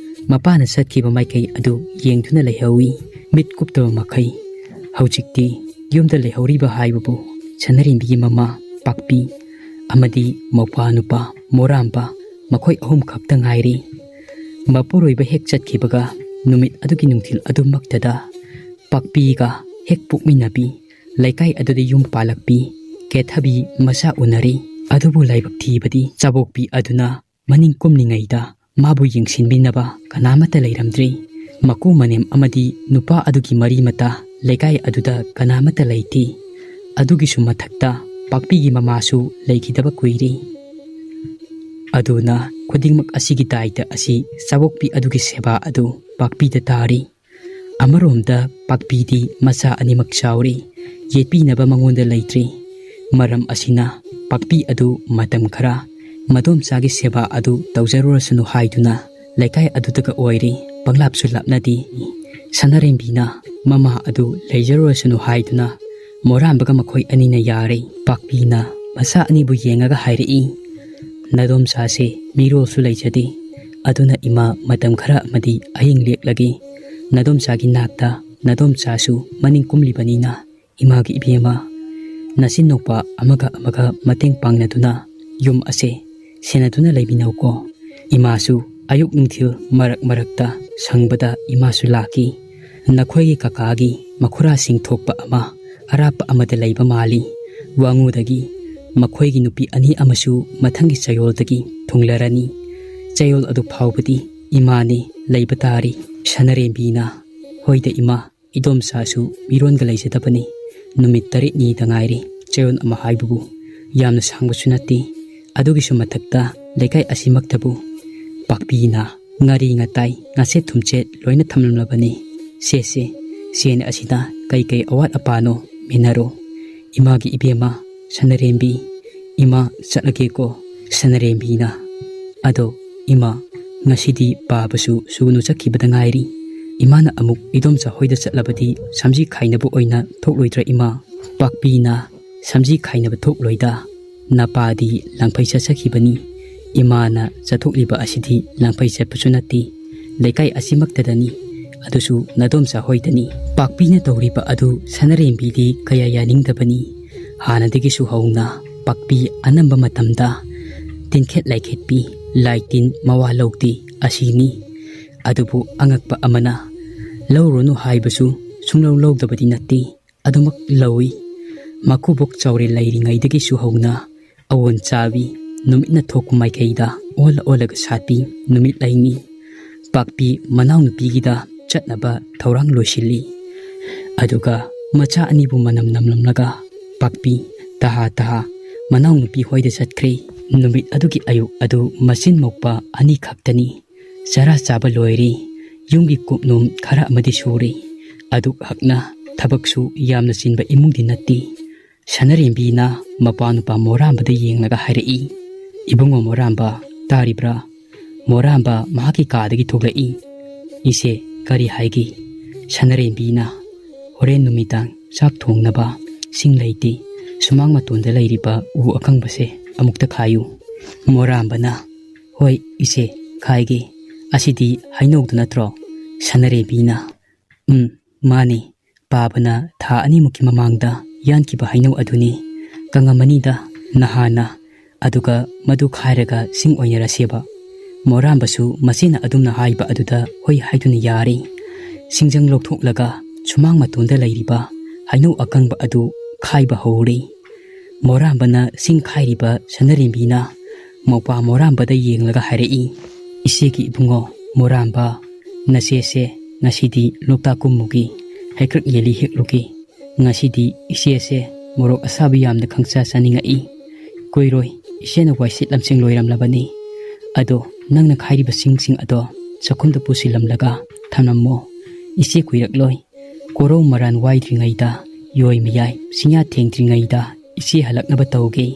ꯃꯄꯥꯅ ꯆꯠꯈꯤꯕ ꯃꯥꯏꯀꯩ ꯑꯗꯨ ꯌꯦꯡꯗꯨꯅ ꯂꯩꯍꯧꯏ, ꯃꯤꯠ ꯀꯨꯞꯇꯕ ꯃꯈꯩ꯫ ꯍꯧꯖꯤꯛꯇꯤ ꯌꯨꯝꯗ ꯂꯩꯍꯧꯔꯤꯕ ꯍꯥꯏꯕꯕꯨ ꯁꯅꯥꯔꯦꯝꯕꯤꯒꯤ ꯃꯃꯥ ꯄꯥꯛꯄꯤ ꯑꯃꯗꯤ ꯃꯧꯄ꯭ꯋꯥ ꯅꯨꯄꯥ ꯃꯣꯔꯥꯝꯕ, ꯃꯈꯣꯏ ꯑꯍꯨꯝ ꯈꯛꯇ ꯉꯥꯏꯔꯤ꯫ ꯃꯄꯨꯔꯣꯏꯕ ꯍꯦꯛ ꯆꯠꯈꯤꯕꯒ ꯅꯨꯃꯤꯠ ꯑꯗꯨꯒꯤ ꯅꯨꯡꯊꯤꯜ ꯑꯗꯨꯃꯛꯇꯗ ꯄꯥꯛꯄꯤꯒ ꯍꯦꯛ ꯄꯣꯛꯃꯤꯟꯅꯕꯤ, ꯂꯩꯀꯥꯏ ꯑꯗꯨꯗ ꯌꯨꯝ ꯄꯥꯜꯂꯛꯄꯤ ꯀꯦꯊꯕꯤ ꯃꯆꯥ ꯎꯅꯔꯤ꯫ ꯑꯗꯨꯕꯨ ꯂꯥꯏꯕꯛ ꯊꯤꯕꯗꯤ ꯆꯥꯕꯣꯛꯄꯤ ꯑꯗꯨꯅ ꯃꯅꯤꯡ ꯀꯨꯝꯂꯤꯉꯩꯗ ꯃꯥꯕꯨ ꯌꯦꯡꯁꯤꯟꯕꯤꯅꯕ ꯀꯅꯥꯃꯠꯇ ꯂꯩꯔꯝꯗ꯭ꯔꯤ꯫ ꯃꯀꯨ ꯃꯅꯦꯝ ꯑꯃꯗꯤ ꯅꯨꯄꯥ ꯑꯗꯨꯒꯤ ꯃꯔꯤ ꯃꯇꯥ ꯂꯩꯀꯥꯏ ꯑꯗꯨꯗ ꯀꯅꯥꯃꯠꯇ ꯂꯩꯇꯦ꯫ ꯑꯗꯨꯒꯤꯁꯨ ꯃꯊꯛꯇ ꯄꯥꯛꯄꯤꯒꯤ ꯃꯃꯥꯁꯨ ꯂꯩꯈꯤꯗꯕ ꯀꯨꯏꯔꯦ꯫ ꯑꯗꯨꯅ ꯈꯨꯗꯤꯡꯃꯛ ꯑꯁꯤꯒꯤ ꯗꯥꯏꯇ ꯑꯁꯤ ꯆꯥꯕꯣꯛꯄꯤ ꯑꯗꯨꯒꯤ ꯁꯦꯕꯥ ꯑꯗꯨ ꯄꯥꯛꯄꯤꯗ ꯇꯥꯔꯤ꯫ ꯑꯃꯔꯣꯝꯗ ꯄꯥꯛꯄꯤꯗꯤ ꯃꯆꯥ ꯑꯅꯤꯃꯛ ꯆꯥꯎꯔꯦ, ꯌꯦꯠꯄꯤꯅꯕ ꯃꯉꯣꯟꯗ ꯂꯩꯇ꯭ꯔꯦ꯫ ꯃꯔꯝ ꯑꯁꯤꯅ ꯄꯥꯛꯄꯤ ꯑꯗꯨ ꯃꯇꯝ ꯈꯔ ꯃꯗꯣꯝꯆꯥꯒꯤ ꯁꯦꯕꯥ ꯑꯗꯨ ꯇꯧꯖꯔꯨꯔꯁꯅꯨ ꯍꯥꯏꯗꯨꯅ ꯂꯩꯀꯥꯏ ꯑꯗꯨꯗꯒ ꯑꯣꯏꯔꯦ, ꯄꯪꯂꯥꯞꯁꯨ ꯂꯥꯞꯅꯗꯦ꯫ ꯁꯅꯥꯔꯦꯝꯕꯤꯅ ꯃꯃꯥ ꯑꯗꯨ ꯂꯩꯖꯔꯨꯔꯁꯅꯨ ꯍꯥꯏꯗꯨꯅ ꯃꯣꯔꯥꯝꯕꯒ ꯃꯈꯣꯏ ꯑꯅꯤꯅ ꯌꯥꯔꯦ꯫ ꯄꯥꯛꯄꯤꯅ ꯃꯆꯥ ꯑꯅꯤꯕꯨ ꯌꯦꯡꯉꯒ ꯍꯥꯏꯔꯛꯏ, "ꯅꯗꯣꯝꯆꯥꯁꯦ ꯃꯤꯔꯣꯜꯁꯨ ꯂꯩꯖꯗꯦ, ꯑꯗꯨꯅ ꯏꯃꯥ ꯃꯇꯝ ꯈꯔ ꯑꯃꯗꯤ ꯑꯍꯤꯡ ꯂꯦꯛꯂꯒꯦ꯫ ꯅꯗꯣꯝꯆꯥꯒꯤ ꯅꯥꯛꯇ ꯅꯗꯣꯝꯆꯥꯁꯨ ꯃꯅꯤꯡ ꯀꯨꯝꯂꯤꯕꯅꯤꯅ ꯏꯃꯥꯒꯤ ꯏꯕꯦꯝꯃ, ꯅꯆꯤꯟ ꯅꯨꯄꯥ ꯑꯃꯒ ꯑꯃꯒ ꯃꯇꯦꯡ ꯄꯥꯡꯅꯗꯨꯅ ꯌꯨꯝ ꯑꯁꯦ ꯁꯦꯟꯅꯗꯨꯅ ꯂꯩꯃꯤꯟꯅꯧꯀꯣ꯫ ꯏꯃꯥꯁꯨ ꯑꯌꯨꯛ ꯅꯨꯡꯊꯤꯜ ꯃꯔꯛ ꯃꯔꯛꯇ ꯁꯪꯕꯗ ꯏꯃꯥꯁꯨ ꯂꯥꯛꯈꯤ꯫ ꯅꯈꯣꯏꯒꯤ ꯀꯀꯥꯒꯤ ꯃꯈꯨꯔꯥꯁꯤꯡ ꯊꯣꯛꯄ ꯑꯃ ꯑꯔꯥꯞꯄ ꯑꯃꯗ ꯂꯩꯕ ꯃꯥꯜꯂꯤ꯫ ꯋꯥꯉꯨꯗꯒꯤ ꯃꯈꯣꯏꯒꯤ ꯅꯨꯄꯤ ꯑꯅꯤ ꯑꯃꯁꯨ ꯃꯊꯪꯒꯤ ꯆꯌꯣꯜꯗꯒꯤ ꯊꯨꯡꯂꯔꯅꯤ꯫ ꯆꯌꯣꯜ ꯑꯗꯨ ꯐꯥꯎꯕꯗꯤ ꯏꯃꯥꯅꯤ ꯂꯩꯕ ꯇꯥꯔꯤ꯫" ꯁꯅꯥꯔꯦꯝꯕꯤꯅ, "ꯍꯣꯏꯗ ꯏꯃꯥ, ꯏꯗꯣꯝꯆꯥꯁꯨ ꯃꯤꯔꯣꯟꯒ ꯂꯩꯖꯗꯕꯅꯤ꯫ ꯅꯨꯃꯤꯠ ꯇꯔꯦꯠꯅꯤꯗ ꯉꯥꯏꯔꯤ꯫ ꯆꯌꯣꯜ ꯑꯃ ꯍꯥꯏꯕꯕꯨ ꯌꯥꯝꯅ ꯁꯥꯡꯕꯁꯨ ꯅꯠꯇꯦ꯫ ꯑꯗꯨꯒꯤꯁꯨ ꯃꯊꯛꯇ ꯂꯩꯀꯥꯏ ꯑꯁꯤꯃꯛꯇꯕꯨ ꯄꯥꯛꯄꯤꯅ ꯉꯥꯔꯤ ꯉꯇꯥꯏ, ꯉꯥꯁꯦꯠ ꯊꯨꯝꯆꯦꯠ ꯂꯣꯏꯅ ꯊꯝꯂꯝꯂꯕꯅꯤ꯫ ꯁꯦ ꯁꯦ, ꯁꯦꯟ ꯑꯁꯤꯅ ꯀꯩꯀꯩ ꯑꯋꯥꯠ ꯑꯄꯥꯅꯣ ꯃꯦꯟꯅꯔꯣ꯫ ꯏꯃꯥꯒꯤ ꯏꯕꯦꯝꯃ ꯁꯅꯔꯦꯝꯕꯤ, ꯏꯃꯥ ꯆꯠꯂꯒꯦꯀꯣ꯫ ꯁꯅꯔꯦꯝꯕꯤꯅ, ꯑꯗꯣ ꯏꯃꯥ, ꯉꯁꯤꯗꯤ ꯄꯥꯕꯁꯨ ꯁꯨꯅꯨ ꯆꯠꯈꯤꯕꯗ ꯉꯥꯏꯔꯤ꯫ ꯏꯃꯥꯅ ꯑꯃꯨꯛ ꯏꯗꯣꯝꯆꯥ ꯍꯣꯏꯗ ꯆꯠꯂꯕꯗꯤ ꯁꯝꯖꯤ ꯈꯥꯏꯅꯕ ꯑꯣꯏꯅ ꯊꯣꯛꯂꯣꯏꯗ꯭ꯔꯥ ꯏꯃꯥ? ꯄꯥꯛꯄꯤꯅ, ꯁꯝꯖꯤ ꯈꯥꯏꯅꯕ ꯊꯣꯛꯂꯣꯏꯗ꯫ ꯅꯄꯥꯗꯤ ꯂꯥꯡꯐꯩ ꯆꯠꯆꯈꯤꯕꯅꯤ꯫ ꯏꯃꯥꯅ ꯆꯠꯊꯣꯛꯂꯤꯕ ꯑꯁꯤꯗꯤ ꯂꯥꯡꯐꯩ ꯆꯠꯄꯁꯨ ꯅꯠꯇꯦ, ꯂꯩꯀꯥꯏ ꯑꯁꯤꯃꯛꯇꯗꯅꯤ, ꯑꯗꯨꯁꯨ ꯅꯗꯣꯝꯆꯥ ꯍꯣꯏꯗꯅꯤ꯫ ꯄꯥꯛꯄꯤꯅ ꯇꯧꯔꯤꯕ ꯑꯗꯨ ꯁꯅꯔꯦꯝꯕꯤꯗꯤ ꯀꯌꯥ ꯌꯥꯅꯤꯡꯗꯕꯅꯤ꯫ ꯍꯥꯟꯅꯗꯒꯤꯁꯨ ꯍꯧꯅ ꯄꯥꯛꯄꯤ ꯑꯅꯝꯕ ꯃꯇꯝꯗ ꯇꯤꯟꯈꯦꯠ ꯂꯥꯏꯈꯦꯠꯄꯤ, ꯂꯥꯏ ꯇꯤꯟ ꯃꯋꯥ ꯂꯧꯗꯦ ꯑꯁꯤꯅꯤ꯫ ꯑꯗꯨꯕꯨ ꯑꯉꯛꯄ ꯑꯃꯅ, ꯂꯧꯔꯨꯅꯨ ꯍꯥꯏꯕꯁꯨ ꯁꯨꯡꯂꯧ ꯂꯧꯗꯕꯗꯤ ꯅꯠꯇꯦ, ꯑꯗꯨꯃꯛ ꯂꯧꯏ꯫ ꯃꯀꯨꯕꯣꯛ ꯆꯥꯎꯔꯦꯜ ꯂꯩꯔꯤꯉꯩꯗꯒꯤꯁꯨ ꯍꯧꯅ ꯑꯋꯣꯟ ꯆꯥꯕꯤ, ꯅꯨꯃꯤꯠꯅ ꯊꯣꯛꯄ ꯃꯥꯏꯀꯩꯗ ꯑꯣꯜꯂ ꯑꯣꯜꯂꯒ ꯁꯥꯠꯄꯤ ꯅꯨꯃꯤꯠ ꯂꯩꯅꯤ꯫ ꯄꯥꯛꯄꯤ ꯃꯅꯥꯎꯅꯨꯄꯤꯒꯤꯗ ꯆꯠꯅꯕ ꯊꯧꯔꯥꯡ ꯂꯣꯏꯁꯤꯜꯂꯤ꯫ ꯑꯗꯨꯒ ꯃꯆꯥ ꯑꯅꯤꯕꯨ ꯃꯅꯝ ꯅꯝꯂꯝꯂꯒ ꯄꯥꯛꯄꯤ ꯇꯍꯥ ꯇꯍꯥ ꯃꯅꯥꯎꯅꯨꯄꯤ ꯍꯣꯏꯗ ꯆꯠꯈ꯭ꯔꯦ꯫ ꯅꯨꯃꯤꯠ ꯑꯗꯨꯒꯤ ꯑꯌꯨꯛ ꯑꯗꯨ ꯃꯆꯤꯟ ꯃꯧꯄꯥ ꯑꯅꯤ ꯈꯛꯇꯅꯤ꯫ ꯆꯔꯥ ꯆꯥꯕ ꯂꯣꯏꯔꯦ꯫ ꯌꯨꯝꯒꯤ ꯀꯨꯞꯅꯣꯝ ꯈꯔ ꯑꯃꯗꯤ ꯁꯨꯔꯦ꯫ ꯑꯗꯨꯛ ꯍꯛꯅ ꯊꯕꯛꯁꯨ ꯌꯥꯝꯅ ꯆꯤꯟꯕ ꯏꯃꯨꯡꯗꯤ ꯅꯠꯇꯦ꯫ ꯁꯅꯔꯦꯝꯕꯤꯅ ꯃꯄꯥ ꯅꯨꯄꯥ ꯃꯣꯔꯥꯝꯕꯗ ꯌꯦꯡꯂꯒ ꯍꯥꯏꯔꯛꯏ, "ꯏꯕꯨꯡꯉꯣ ꯃꯣꯔꯥꯝꯕ, ꯇꯥꯔꯤꯕ꯭ꯔꯥ?" ꯃꯣꯔꯥꯝꯕ ꯃꯍꯥꯛꯀꯤ ꯀꯥꯗꯒꯤ ꯊꯣꯛꯂꯛꯏ꯫ "ꯏꯆꯦ, ꯀꯔꯤ ꯍꯥꯏꯒꯦ?" ꯁꯅꯔꯦꯝꯕꯤꯅ, "ꯍꯣꯔꯦꯟ ꯅꯨꯃꯤꯗꯥꯡ ꯆꯥꯛ ꯊꯣꯡꯅꯕ ꯁꯤꯡ ꯂꯩꯇꯦ꯫ ꯁꯨꯃꯥꯡ ꯃꯇꯣꯟꯗ ꯂꯩꯔꯤꯕ ꯎ ꯑꯀꯪꯕꯁꯦ ꯑꯃꯨꯛꯇ ꯈꯥꯏꯌꯨ꯫" ꯃꯣꯔꯥꯝꯕꯅ, "ꯍꯣꯏ ꯏꯆꯦ, ꯈꯥꯏꯒꯦ꯫ ꯑꯁꯤꯗꯤ ꯍꯩꯅꯧꯗꯨ ꯅꯠꯇ꯭ꯔꯣ?" ꯁꯅꯔꯦꯝꯕꯤꯅ, "ꯎꯝ, ꯃꯥꯅꯤ꯫ ꯄꯥꯕꯅ ꯊꯥ ꯑꯅꯤꯃꯨꯛꯀꯤ ꯃꯃꯥꯡꯗ ꯌꯥꯟꯈꯤꯕ ꯍꯩꯅꯧ ꯑꯗꯨꯅꯤ꯫ ꯀꯪꯉꯝꯃꯅꯤꯗ ꯅꯍꯥꯟꯅ꯫ ꯑꯗꯨꯒ ꯃꯗꯨ ꯈꯥꯏꯔꯒ ꯁꯤꯡ ꯑꯣꯏꯅꯔꯁꯦꯕ꯫" ꯃꯣꯔꯥꯝꯕꯁꯨ ꯃꯆꯦꯅ ꯑꯗꯨꯝꯅ ꯍꯥꯏꯕ ꯑꯗꯨꯗ ꯍꯣꯏ ꯍꯥꯏꯗꯨꯅ ꯌꯥꯔꯦ꯫ ꯁꯤꯡꯖꯪ ꯂꯧꯊꯣꯛꯂꯒ ꯁꯨꯃꯥꯡ ꯃꯇꯣꯟꯗ ꯂꯩꯔꯤꯕ ꯍꯩꯅꯧ ꯑꯀꯪꯕ ꯑꯗꯨ ꯈꯥꯏꯕ ꯍꯧꯔꯦ꯫ ꯃꯣꯔꯥꯝꯕꯅ ꯁꯤꯡ ꯈꯥꯏꯔꯤꯕ ꯁꯅꯔꯦꯝꯕꯤꯅ ꯃꯧꯄꯥ ꯃꯣꯔꯥꯝꯕꯗ ꯌꯦꯡꯂꯒ ꯍꯥꯏꯔꯛꯏ, "ꯏꯆꯦꯒꯤ ꯏꯕꯨꯡꯉꯣ ꯃꯣꯔꯥꯝꯕ, ꯅꯆꯦꯁꯦ ꯉꯁꯤꯗꯤ ꯂꯣꯛꯇꯥꯛ ꯀꯨꯝꯃꯨꯒꯦ, ꯍꯩꯀ꯭ꯔꯛ ꯌꯦꯜꯂꯤ ꯍꯦꯛꯂꯨꯒꯦ꯫ ꯉꯁꯤꯗꯤ ꯏꯆꯦꯁꯦ ꯃꯣꯔꯣꯛ ꯑꯁꯥꯕ ꯌꯥꯝꯅ ꯈꯪꯆꯥ ꯆꯥꯅꯤꯡꯉꯛꯏ꯫ ꯀꯨꯏꯔꯣꯏ, ꯏꯆꯦꯅ ꯋꯥꯏꯁꯤꯠ ꯂꯝꯁꯦꯡ ꯂꯣꯏꯔꯝꯂꯕꯅꯤ꯫ ꯑꯗꯣ ꯅꯪꯅ ꯈꯥꯏꯔꯤꯕ ꯁꯤꯡꯁꯤꯡ ꯑꯗꯣ ꯆꯥꯛꯈꯨꯝꯗ ꯄꯨꯁꯤꯜꯂꯝꯂꯒ ꯊꯝꯂꯝꯃꯣ꯫ ꯏꯆꯦ ꯀꯨꯏꯔꯛꯂꯣꯏ꯫" ꯀꯣꯔꯧ ꯃꯔꯥꯟ ꯋꯥꯏꯗ꯭ꯔꯤꯉꯩꯗ, ꯌꯣꯏ ꯃꯌꯥꯏ ꯆꯤꯡꯌꯥ ꯊꯦꯡꯗ꯭ꯔꯤꯉꯩꯗ ꯏꯆꯦ ꯍꯜꯂꯛꯅꯕ ꯇꯧꯒꯦ꯫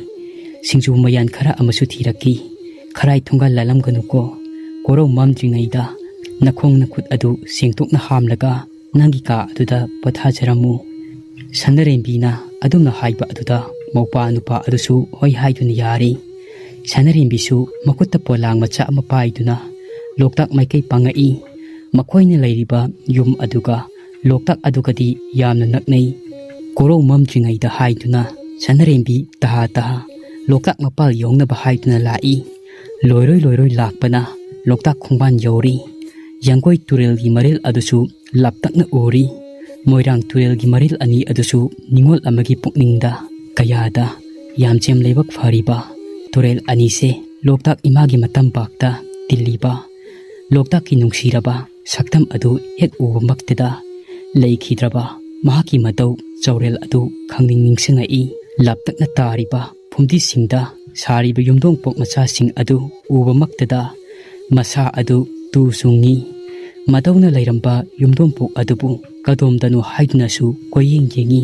ꯁꯤꯡꯖꯨ ꯃꯌꯥꯟ ꯈꯔ ꯑꯃꯁꯨ ꯊꯤꯔꯛꯈꯤ꯫ ꯈꯔꯥꯏ ꯊꯣꯡꯒꯥꯜ ꯂꯥꯜꯂꯝꯒꯅꯨꯀꯣ꯫ ꯀꯣꯔꯧ ꯃꯝꯗ꯭ꯔꯤꯉꯩꯗ ꯅꯈꯣꯡ ꯅꯈꯨꯠ ꯑꯗꯨ ꯁꯦꯡꯗꯣꯛꯅ ꯍꯥꯝꯂꯒ ꯅꯪꯒꯤ ꯀꯥ ꯑꯗꯨꯗ ꯄꯣꯊꯥꯖꯔꯝꯃꯨ꯫ ꯁꯅꯔꯦꯝꯕꯤꯅ ꯑꯗꯨꯝꯅ ꯍꯥꯏꯕ ꯑꯗꯨꯗ ꯃꯧꯄꯥ ꯅꯨꯄꯥ ꯑꯗꯨꯁꯨ ꯍꯣꯏ ꯍꯥꯏꯗꯨꯅ ꯌꯥꯔꯦ꯫ ꯁꯅꯔꯦꯝꯕꯤꯁꯨ ꯃꯈꯨꯠꯇ ꯄꯣꯂꯥꯡ ꯃꯆꯥ ꯑꯃ ꯄꯥꯏꯗꯨꯅ ꯂꯣꯛꯇꯥꯛ ꯃꯥꯏꯀꯩ ꯄꯥꯡꯉꯛꯏ꯫ ꯃꯈꯣꯏꯅ ꯂꯩꯔꯤꯕ ꯌꯨꯝ ꯑꯗꯨꯒ ꯂꯣꯛꯇꯥꯛ ꯑꯗꯨꯒꯗꯤ ꯌꯥꯝꯅ ꯅꯛꯅꯩ꯫ ꯀꯣꯔꯧ ꯃꯝꯗ꯭ꯔꯤꯉꯩꯗ ꯍꯥꯏꯗꯨꯅ ꯁꯅꯔꯦꯝꯕꯤ ꯇꯍꯥ ꯇꯍꯥ ꯂꯣꯛꯇꯥꯛ ꯃꯄꯥꯜ ꯌꯧꯅꯕ ꯍꯥꯏꯗꯨꯅ ꯂꯥꯛꯏ꯫ ꯂꯣꯏꯔꯣꯏ ꯂꯣꯏꯔꯣꯏ ꯂꯥꯛꯄꯅ ꯂꯣꯛꯇꯥꯛ ꯈꯣꯡꯕꯥꯟ ꯌꯧꯔꯤ꯫ ꯌꯥꯡꯒꯣꯏ ꯇꯨꯔꯦꯜꯒꯤ ꯃꯔꯤꯜ ꯑꯗꯨꯁꯨ ꯂꯥꯞꯇꯛꯅ ꯎꯔꯤ꯫ ꯃꯣꯏꯔꯥꯡ ꯇꯨꯔꯦꯜꯒꯤ ꯃꯔꯤꯜ ꯑꯅꯤ ꯑꯗꯨꯁꯨ ꯅꯤꯉꯣꯜ ꯑꯃꯒꯤ ꯄꯨꯛꯅꯤꯡꯗ ꯀꯌꯥꯗ ꯌꯥꯝꯖꯦꯝ ꯂꯥꯏꯕꯛ ꯐꯔꯤꯕ ꯇꯨꯔꯦꯜ ꯑꯅꯤꯁꯦ ꯂꯣꯛꯇꯥꯛ ꯏꯃꯥꯒꯤ ꯃꯇꯝꯄꯥꯛꯇ ꯇꯤꯜꯂꯤꯕ ꯂꯣꯛꯇꯥꯛꯀꯤ ꯅꯨꯡꯁꯤꯔꯕ ꯁꯛꯇꯝ ꯑꯗꯨ ꯍꯦꯛ ꯎꯕꯃꯛꯇꯗ ꯂꯩꯈꯤꯗ꯭ꯔꯕ ꯃꯍꯥꯛꯀꯤ ꯃꯇꯧ ꯆꯥꯎꯔꯦꯜ ꯑꯗꯨ ꯈꯪꯅꯤꯡ ꯅꯤꯡꯁꯤꯡꯉꯛꯏ꯫ ꯂꯥꯞꯇꯛꯅ ꯇꯥꯔꯤꯕ ꯐꯨꯝꯗꯤꯁꯤꯡꯗ ꯁꯥꯔꯤꯕ ꯌꯨꯝꯊꯣꯡꯄꯣꯛ ꯃꯆꯥꯁꯤꯡ ꯑꯗꯨ ꯎꯕꯃꯛꯇꯗ ꯃꯁꯥ ꯑꯗꯨ ꯇꯨ ꯆꯨꯡꯉꯤ꯫ ꯃꯇꯧꯅ ꯂꯩꯔꯝꯕ ꯌꯨꯝꯊꯣꯡꯄꯣꯛ ꯑꯗꯨꯕꯨ ꯀꯗꯣꯝꯗꯅꯣ ꯍꯥꯏꯗꯨꯅꯁꯨ ꯀꯣꯏꯌꯦꯡ ꯌꯦꯡꯉꯤ꯫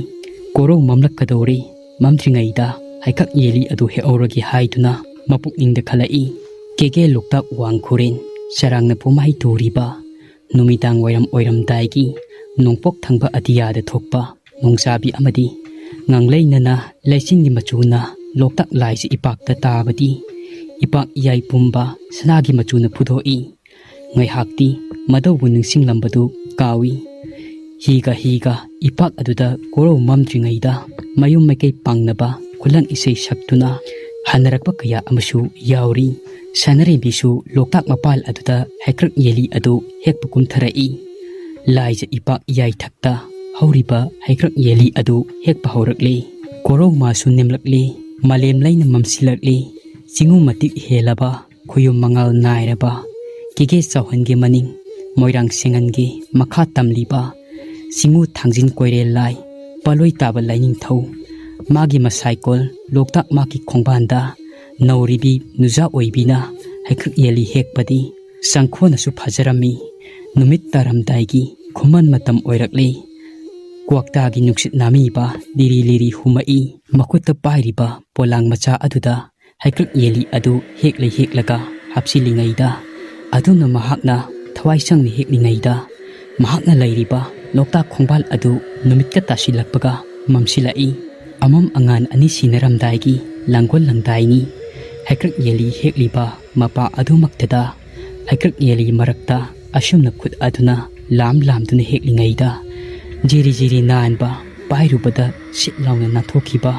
ꯀꯣꯔꯧ ꯃꯝꯂꯛꯀꯗꯧꯔꯦ꯫ ꯃꯝꯗ꯭ꯔꯤꯉꯩꯗ ꯍꯩꯀꯛ ꯌꯦꯜꯂꯤ ꯑꯗꯨ ꯍꯦꯛꯍꯧꯔꯒꯦ ꯍꯥꯏꯗꯨꯅ ꯃꯄꯨꯛꯅꯤꯡꯗ ꯈꯜꯂꯛꯏ꯫ ꯀꯦꯒꯦ ꯂꯣꯛꯇꯥꯛ ꯋꯥꯡꯈꯨꯔꯦꯟ ꯆꯔꯥꯡꯅ ꯄꯨꯝꯍꯩ ꯇꯨꯔꯤꯕ ꯅꯨꯃꯤꯗꯥꯡ ꯋꯥꯏꯔꯝ ꯑꯣꯏꯔꯝꯗꯥꯏꯒꯤ ꯅꯣꯡꯄꯣꯛ ꯊꯪꯕ ꯑꯇꯤꯌꯥꯗ ꯊꯣꯛꯄ ꯅꯣꯡꯖꯥꯕꯤ ꯑꯃꯗꯤ ꯉꯥꯡꯂꯩꯅꯅ ꯂꯩꯆꯤꯟꯒꯤ ꯃꯆꯨꯅ ꯂꯣꯛꯇꯥꯛ ꯂꯥꯏꯖ ꯏꯄꯥꯛꯇ ꯇꯥꯕꯗꯤ ꯏꯄꯥꯛ ꯏꯌꯥꯏ ꯄꯨꯝꯕ ꯁꯅꯥꯒꯤ ꯃꯆꯨꯅ ꯐꯨꯗꯣꯛꯏ꯫ ꯉꯥꯏꯍꯥꯛꯇꯤ ꯃꯗꯧꯕꯨ ꯅꯤꯡꯁꯤꯡꯂꯝꯕꯗꯨ ꯀꯥꯎꯏ꯫ ꯍꯤꯒ ꯍꯤꯒ ꯏꯄꯥꯛ ꯑꯗꯨꯗ ꯀꯣꯔꯧ ꯃꯝꯗ꯭ꯔꯤꯉꯩꯗ ꯃꯌꯨꯝ ꯃꯥꯏꯀꯩ ꯄꯥꯡꯅꯕ ꯈꯨꯂꯪ ꯏꯁꯩ ꯁꯛꯇꯨꯅ ꯍꯟꯅꯔꯛꯄ ꯀꯌꯥ ꯑꯃꯁꯨ ꯌꯥꯎꯔꯤ꯫ ꯁꯅꯔꯦꯝꯕꯤꯁꯨ ꯂꯣꯛꯇꯥꯛ ꯃꯄꯥꯜ ꯑꯗꯨꯗ ꯍꯩꯀ꯭ꯔꯛ ꯌꯦꯜꯂꯤ ꯑꯗꯨ ꯍꯦꯛꯄ ꯀꯨꯝꯊꯔꯛꯏ꯫ ꯂꯥꯏꯖ ꯏꯄꯥꯛ ꯏꯌꯥꯏꯊꯛꯇ ꯍꯧꯔꯤꯕ ꯍꯩꯀ꯭ꯔꯛ ꯌꯦꯜꯂꯤ ꯑꯗꯨ ꯍꯦꯛꯄ ꯍꯧꯔꯛꯂꯦ꯫ ꯀꯣꯔꯧ ꯃꯥꯁꯨ ꯅꯦꯝꯂꯛꯂꯦ꯫ ꯃꯥꯂꯦꯝ ꯂꯩꯅ ꯃꯝꯁꯤꯜꯂꯛꯂꯦ꯫ ꯆꯤꯡꯉꯨ ꯃꯇꯤꯛ ꯍꯦꯜꯂꯕ, ꯈꯨꯌꯨꯝ ꯃꯉꯥꯜ ꯅꯥꯏꯔꯕ, ꯀꯦꯒꯦ ꯆꯥꯎꯍꯟꯒꯤ ꯃꯅꯤꯡ, ꯃꯣꯏꯔꯥꯡ ꯁꯦꯡꯍꯟꯒꯤ ꯃꯈꯥ ꯇꯝꯂꯤꯕ, ꯆꯤꯡꯉꯨ ꯊꯥꯡꯖꯤꯟ ꯀꯣꯏꯔꯦꯜ ꯂꯥꯏ, ꯄꯥꯂꯣꯏ ꯇꯥꯕ ꯂꯥꯏꯅꯤꯡꯊꯧ, ꯃꯥꯒꯤ ꯃꯁꯥꯏꯀꯣꯜ, ꯂꯣꯛꯇꯥꯛ ꯃꯥꯒꯤ ꯈꯣꯡꯕꯥꯟꯗ ꯅꯧꯔꯤꯕꯤ ꯅꯨꯖꯥ ꯑꯣꯏꯕꯤꯅ ꯍꯩꯀ꯭ꯔꯛ ꯌꯦꯜꯂꯤ ꯍꯦꯛꯄꯗꯤ ꯆꯪꯈꯣꯟꯅꯁꯨ ꯐꯖꯔꯝꯃꯤ꯫ ꯅꯨꯃꯤꯠ ꯇꯥꯔꯝꯗꯥꯏꯒꯤ ꯈꯨꯃꯟ ꯃꯇꯝ ꯑꯣꯏꯔꯛꯂꯦ꯫ ꯀ꯭ꯋꯥꯛꯇꯥꯒꯤ ꯅꯨꯡꯁꯤꯠ ꯅꯥꯃꯤꯕ ꯂꯤꯔꯤ ꯂꯤꯔꯤ ꯍꯨꯝꯃꯛꯏ꯫ ꯃꯈꯨꯠꯇ ꯄꯥꯏꯔꯤꯕ ꯄꯣꯂꯥꯡ ꯃꯆꯥ ꯑꯗꯨꯗ ꯍꯩꯀ꯭ꯔꯛ ꯌꯦꯜꯂꯤ ꯑꯗꯨ ꯍꯦꯛꯂꯩ ꯍꯦꯛꯂꯒ ꯍꯥꯞꯆꯤꯜꯂꯤꯉꯩꯗ, ꯑꯗꯨꯝꯅ ꯃꯍꯥꯛꯅ ꯊꯋꯥꯏ ꯆꯪꯅ ꯍꯦꯛꯂꯤꯉꯩꯗ, ꯃꯍꯥꯛꯅ ꯂꯩꯔꯤꯕ ꯂꯣꯛꯇꯥꯛ ꯈꯣꯡꯕꯥꯜ ꯑꯗꯨ ꯅꯨꯃꯤꯠꯀ ꯇꯥꯁꯤꯜꯂꯛꯄꯒ ꯃꯝꯁꯤꯜꯂꯛꯏ꯫ ꯑꯃꯝ ꯑꯉꯥꯟ ꯑꯅꯤ ꯁꯤꯟꯅꯔꯝꯗꯥꯏꯒꯤ ꯂꯥꯡꯒꯣꯜ ꯂꯪꯗꯥꯏꯅꯤ꯫ ꯍꯩꯀ꯭ꯔꯛ ꯌꯦꯜꯂꯤ ꯍꯦꯛꯂꯤꯕ ꯃꯄꯥ ꯑꯗꯨꯃꯛꯇꯗ ꯍꯩꯀ꯭ꯔꯛ ꯌꯦꯜꯂꯤ ꯃꯔꯛꯇ ꯑꯁꯨꯝꯅ ꯈꯨꯠ ꯑꯗꯨꯅ ꯂꯥꯝ ꯂꯥꯝꯗꯨꯅ ꯍꯦꯛꯂꯤꯉꯩꯗ, ꯖꯤꯔꯤ ꯖꯤꯔꯤ ꯅꯥꯟꯕ, ꯄꯥꯏꯔꯨꯕꯗ ꯁꯤꯠ ꯂꯥꯎꯅ ꯅꯥꯟꯊꯣꯛꯈꯤꯕ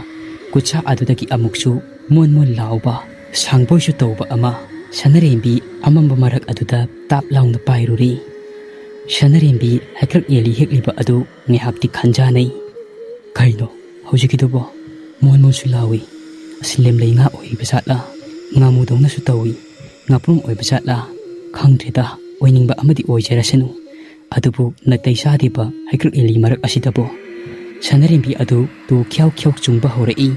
ꯈꯨꯠꯁꯥ ꯑꯗꯨꯗꯒꯤ ꯑꯃꯨꯛꯁꯨ ꯃꯣꯟ ꯃꯣꯟ ꯂꯥꯎꯕ, ꯁꯥꯡꯕꯣꯏꯁꯨ ꯇꯧꯕ ꯑꯃ ꯁꯅꯔꯦꯝꯕꯤ ꯑꯃꯝꯕ ꯃꯔꯛ ꯑꯗꯨꯗ ꯇꯥꯞ ꯂꯥꯎꯅ ꯄꯥꯏꯔꯨꯔꯦ꯫ ꯁꯅꯔꯦꯝꯕꯤ ꯍꯩꯀ꯭ꯔꯛ ꯌꯦꯜꯂꯤ ꯍꯦꯛꯂꯤꯕ ꯑꯗꯨ ꯉꯥꯏꯍꯥꯛꯇꯤ ꯈꯟꯖꯥꯅꯩ꯫ "ꯀꯩꯅꯣ ꯍꯧꯖꯤꯛꯀꯤꯗꯨꯕꯣ? ꯃꯣꯟ ꯃꯣꯟꯁꯨ ꯂꯥꯎꯏ꯫ ꯑꯁꯤ ꯂꯦꯝꯂꯩ ꯉꯥ ꯑꯣꯏꯔꯤꯕ ꯖꯥꯠꯂꯥ? ꯉꯥꯃꯨꯗꯧꯅꯁꯨ ꯇꯧꯏ꯫ ꯉꯥꯄ꯭ꯔꯨꯝ ꯑꯣꯏꯕ ꯖꯥꯠꯂꯥ? ꯈꯪꯗ꯭ꯔꯦꯗ, ꯑꯣꯏꯅꯤꯡꯕ ꯑꯃꯗꯤ ꯑꯣꯏꯖꯔꯁꯅꯨ꯫ ꯑꯗꯨꯕꯨ ꯅꯥꯇꯩ ꯆꯥꯗꯦꯕ ꯍꯩꯀ꯭ꯔꯛ ꯌꯦꯜꯂꯤ ꯃꯔꯛ ꯑꯁꯤꯗꯕꯣ?" ꯁꯅꯔꯦꯝꯕꯤ ꯑꯗꯨ ꯇꯨ ꯈ꯭ꯌꯥꯎ ꯈ꯭ꯌꯥꯎ ꯆꯨꯡꯕ ꯍꯧꯔꯛꯏ꯫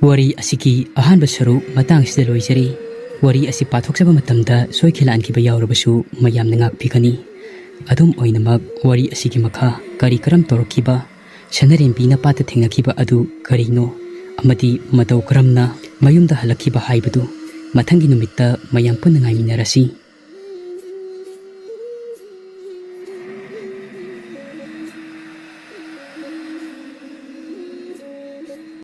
ꯋꯥꯔꯤ ꯑꯁꯤꯒꯤ ꯑꯍꯥꯟꯕ ꯁꯔꯨꯛ ꯃꯇꯥꯡꯁꯤꯗ ꯂꯣꯏꯖꯔꯦ꯫ ꯋꯥꯔꯤ ꯑꯁꯤ ꯄꯥꯊꯣꯛꯆꯕ ꯃꯇꯝꯗ ꯁꯣꯏꯈꯤ ꯂꯥꯟꯈꯤꯕ ꯌꯥꯎꯔꯕꯁꯨ ꯃꯌꯥꯝꯅ ꯉꯥꯛꯄꯤꯒꯅꯤ꯫ ꯑꯗꯨꯝ ꯑꯣꯏꯅꯃꯛ, ꯋꯥꯔꯤ ꯑꯁꯤꯒꯤ ꯃꯈꯥ ꯀꯔꯤ ꯀꯔꯝ ꯇꯧꯔꯛꯈꯤꯕ, ꯁꯅꯔꯦꯝꯕꯤꯅ ꯄꯥꯠꯇ ꯊꯦꯡꯅꯈꯤꯕ ꯑꯗꯨ ꯀꯔꯤꯅꯣ, ꯑꯃꯗꯤ ꯃꯇꯧ ꯀꯔꯝꯅ ꯃꯌꯨꯝꯗ ꯍꯜꯂꯛꯈꯤꯕ ꯍꯥꯏꯕꯗꯨ ꯃꯊꯪꯒꯤ ꯅꯨꯃꯤꯠꯇ ꯃꯌꯥꯝ ꯄꯨꯟꯅ ꯉꯥꯏꯃꯤꯟꯅꯔꯁꯤ꯫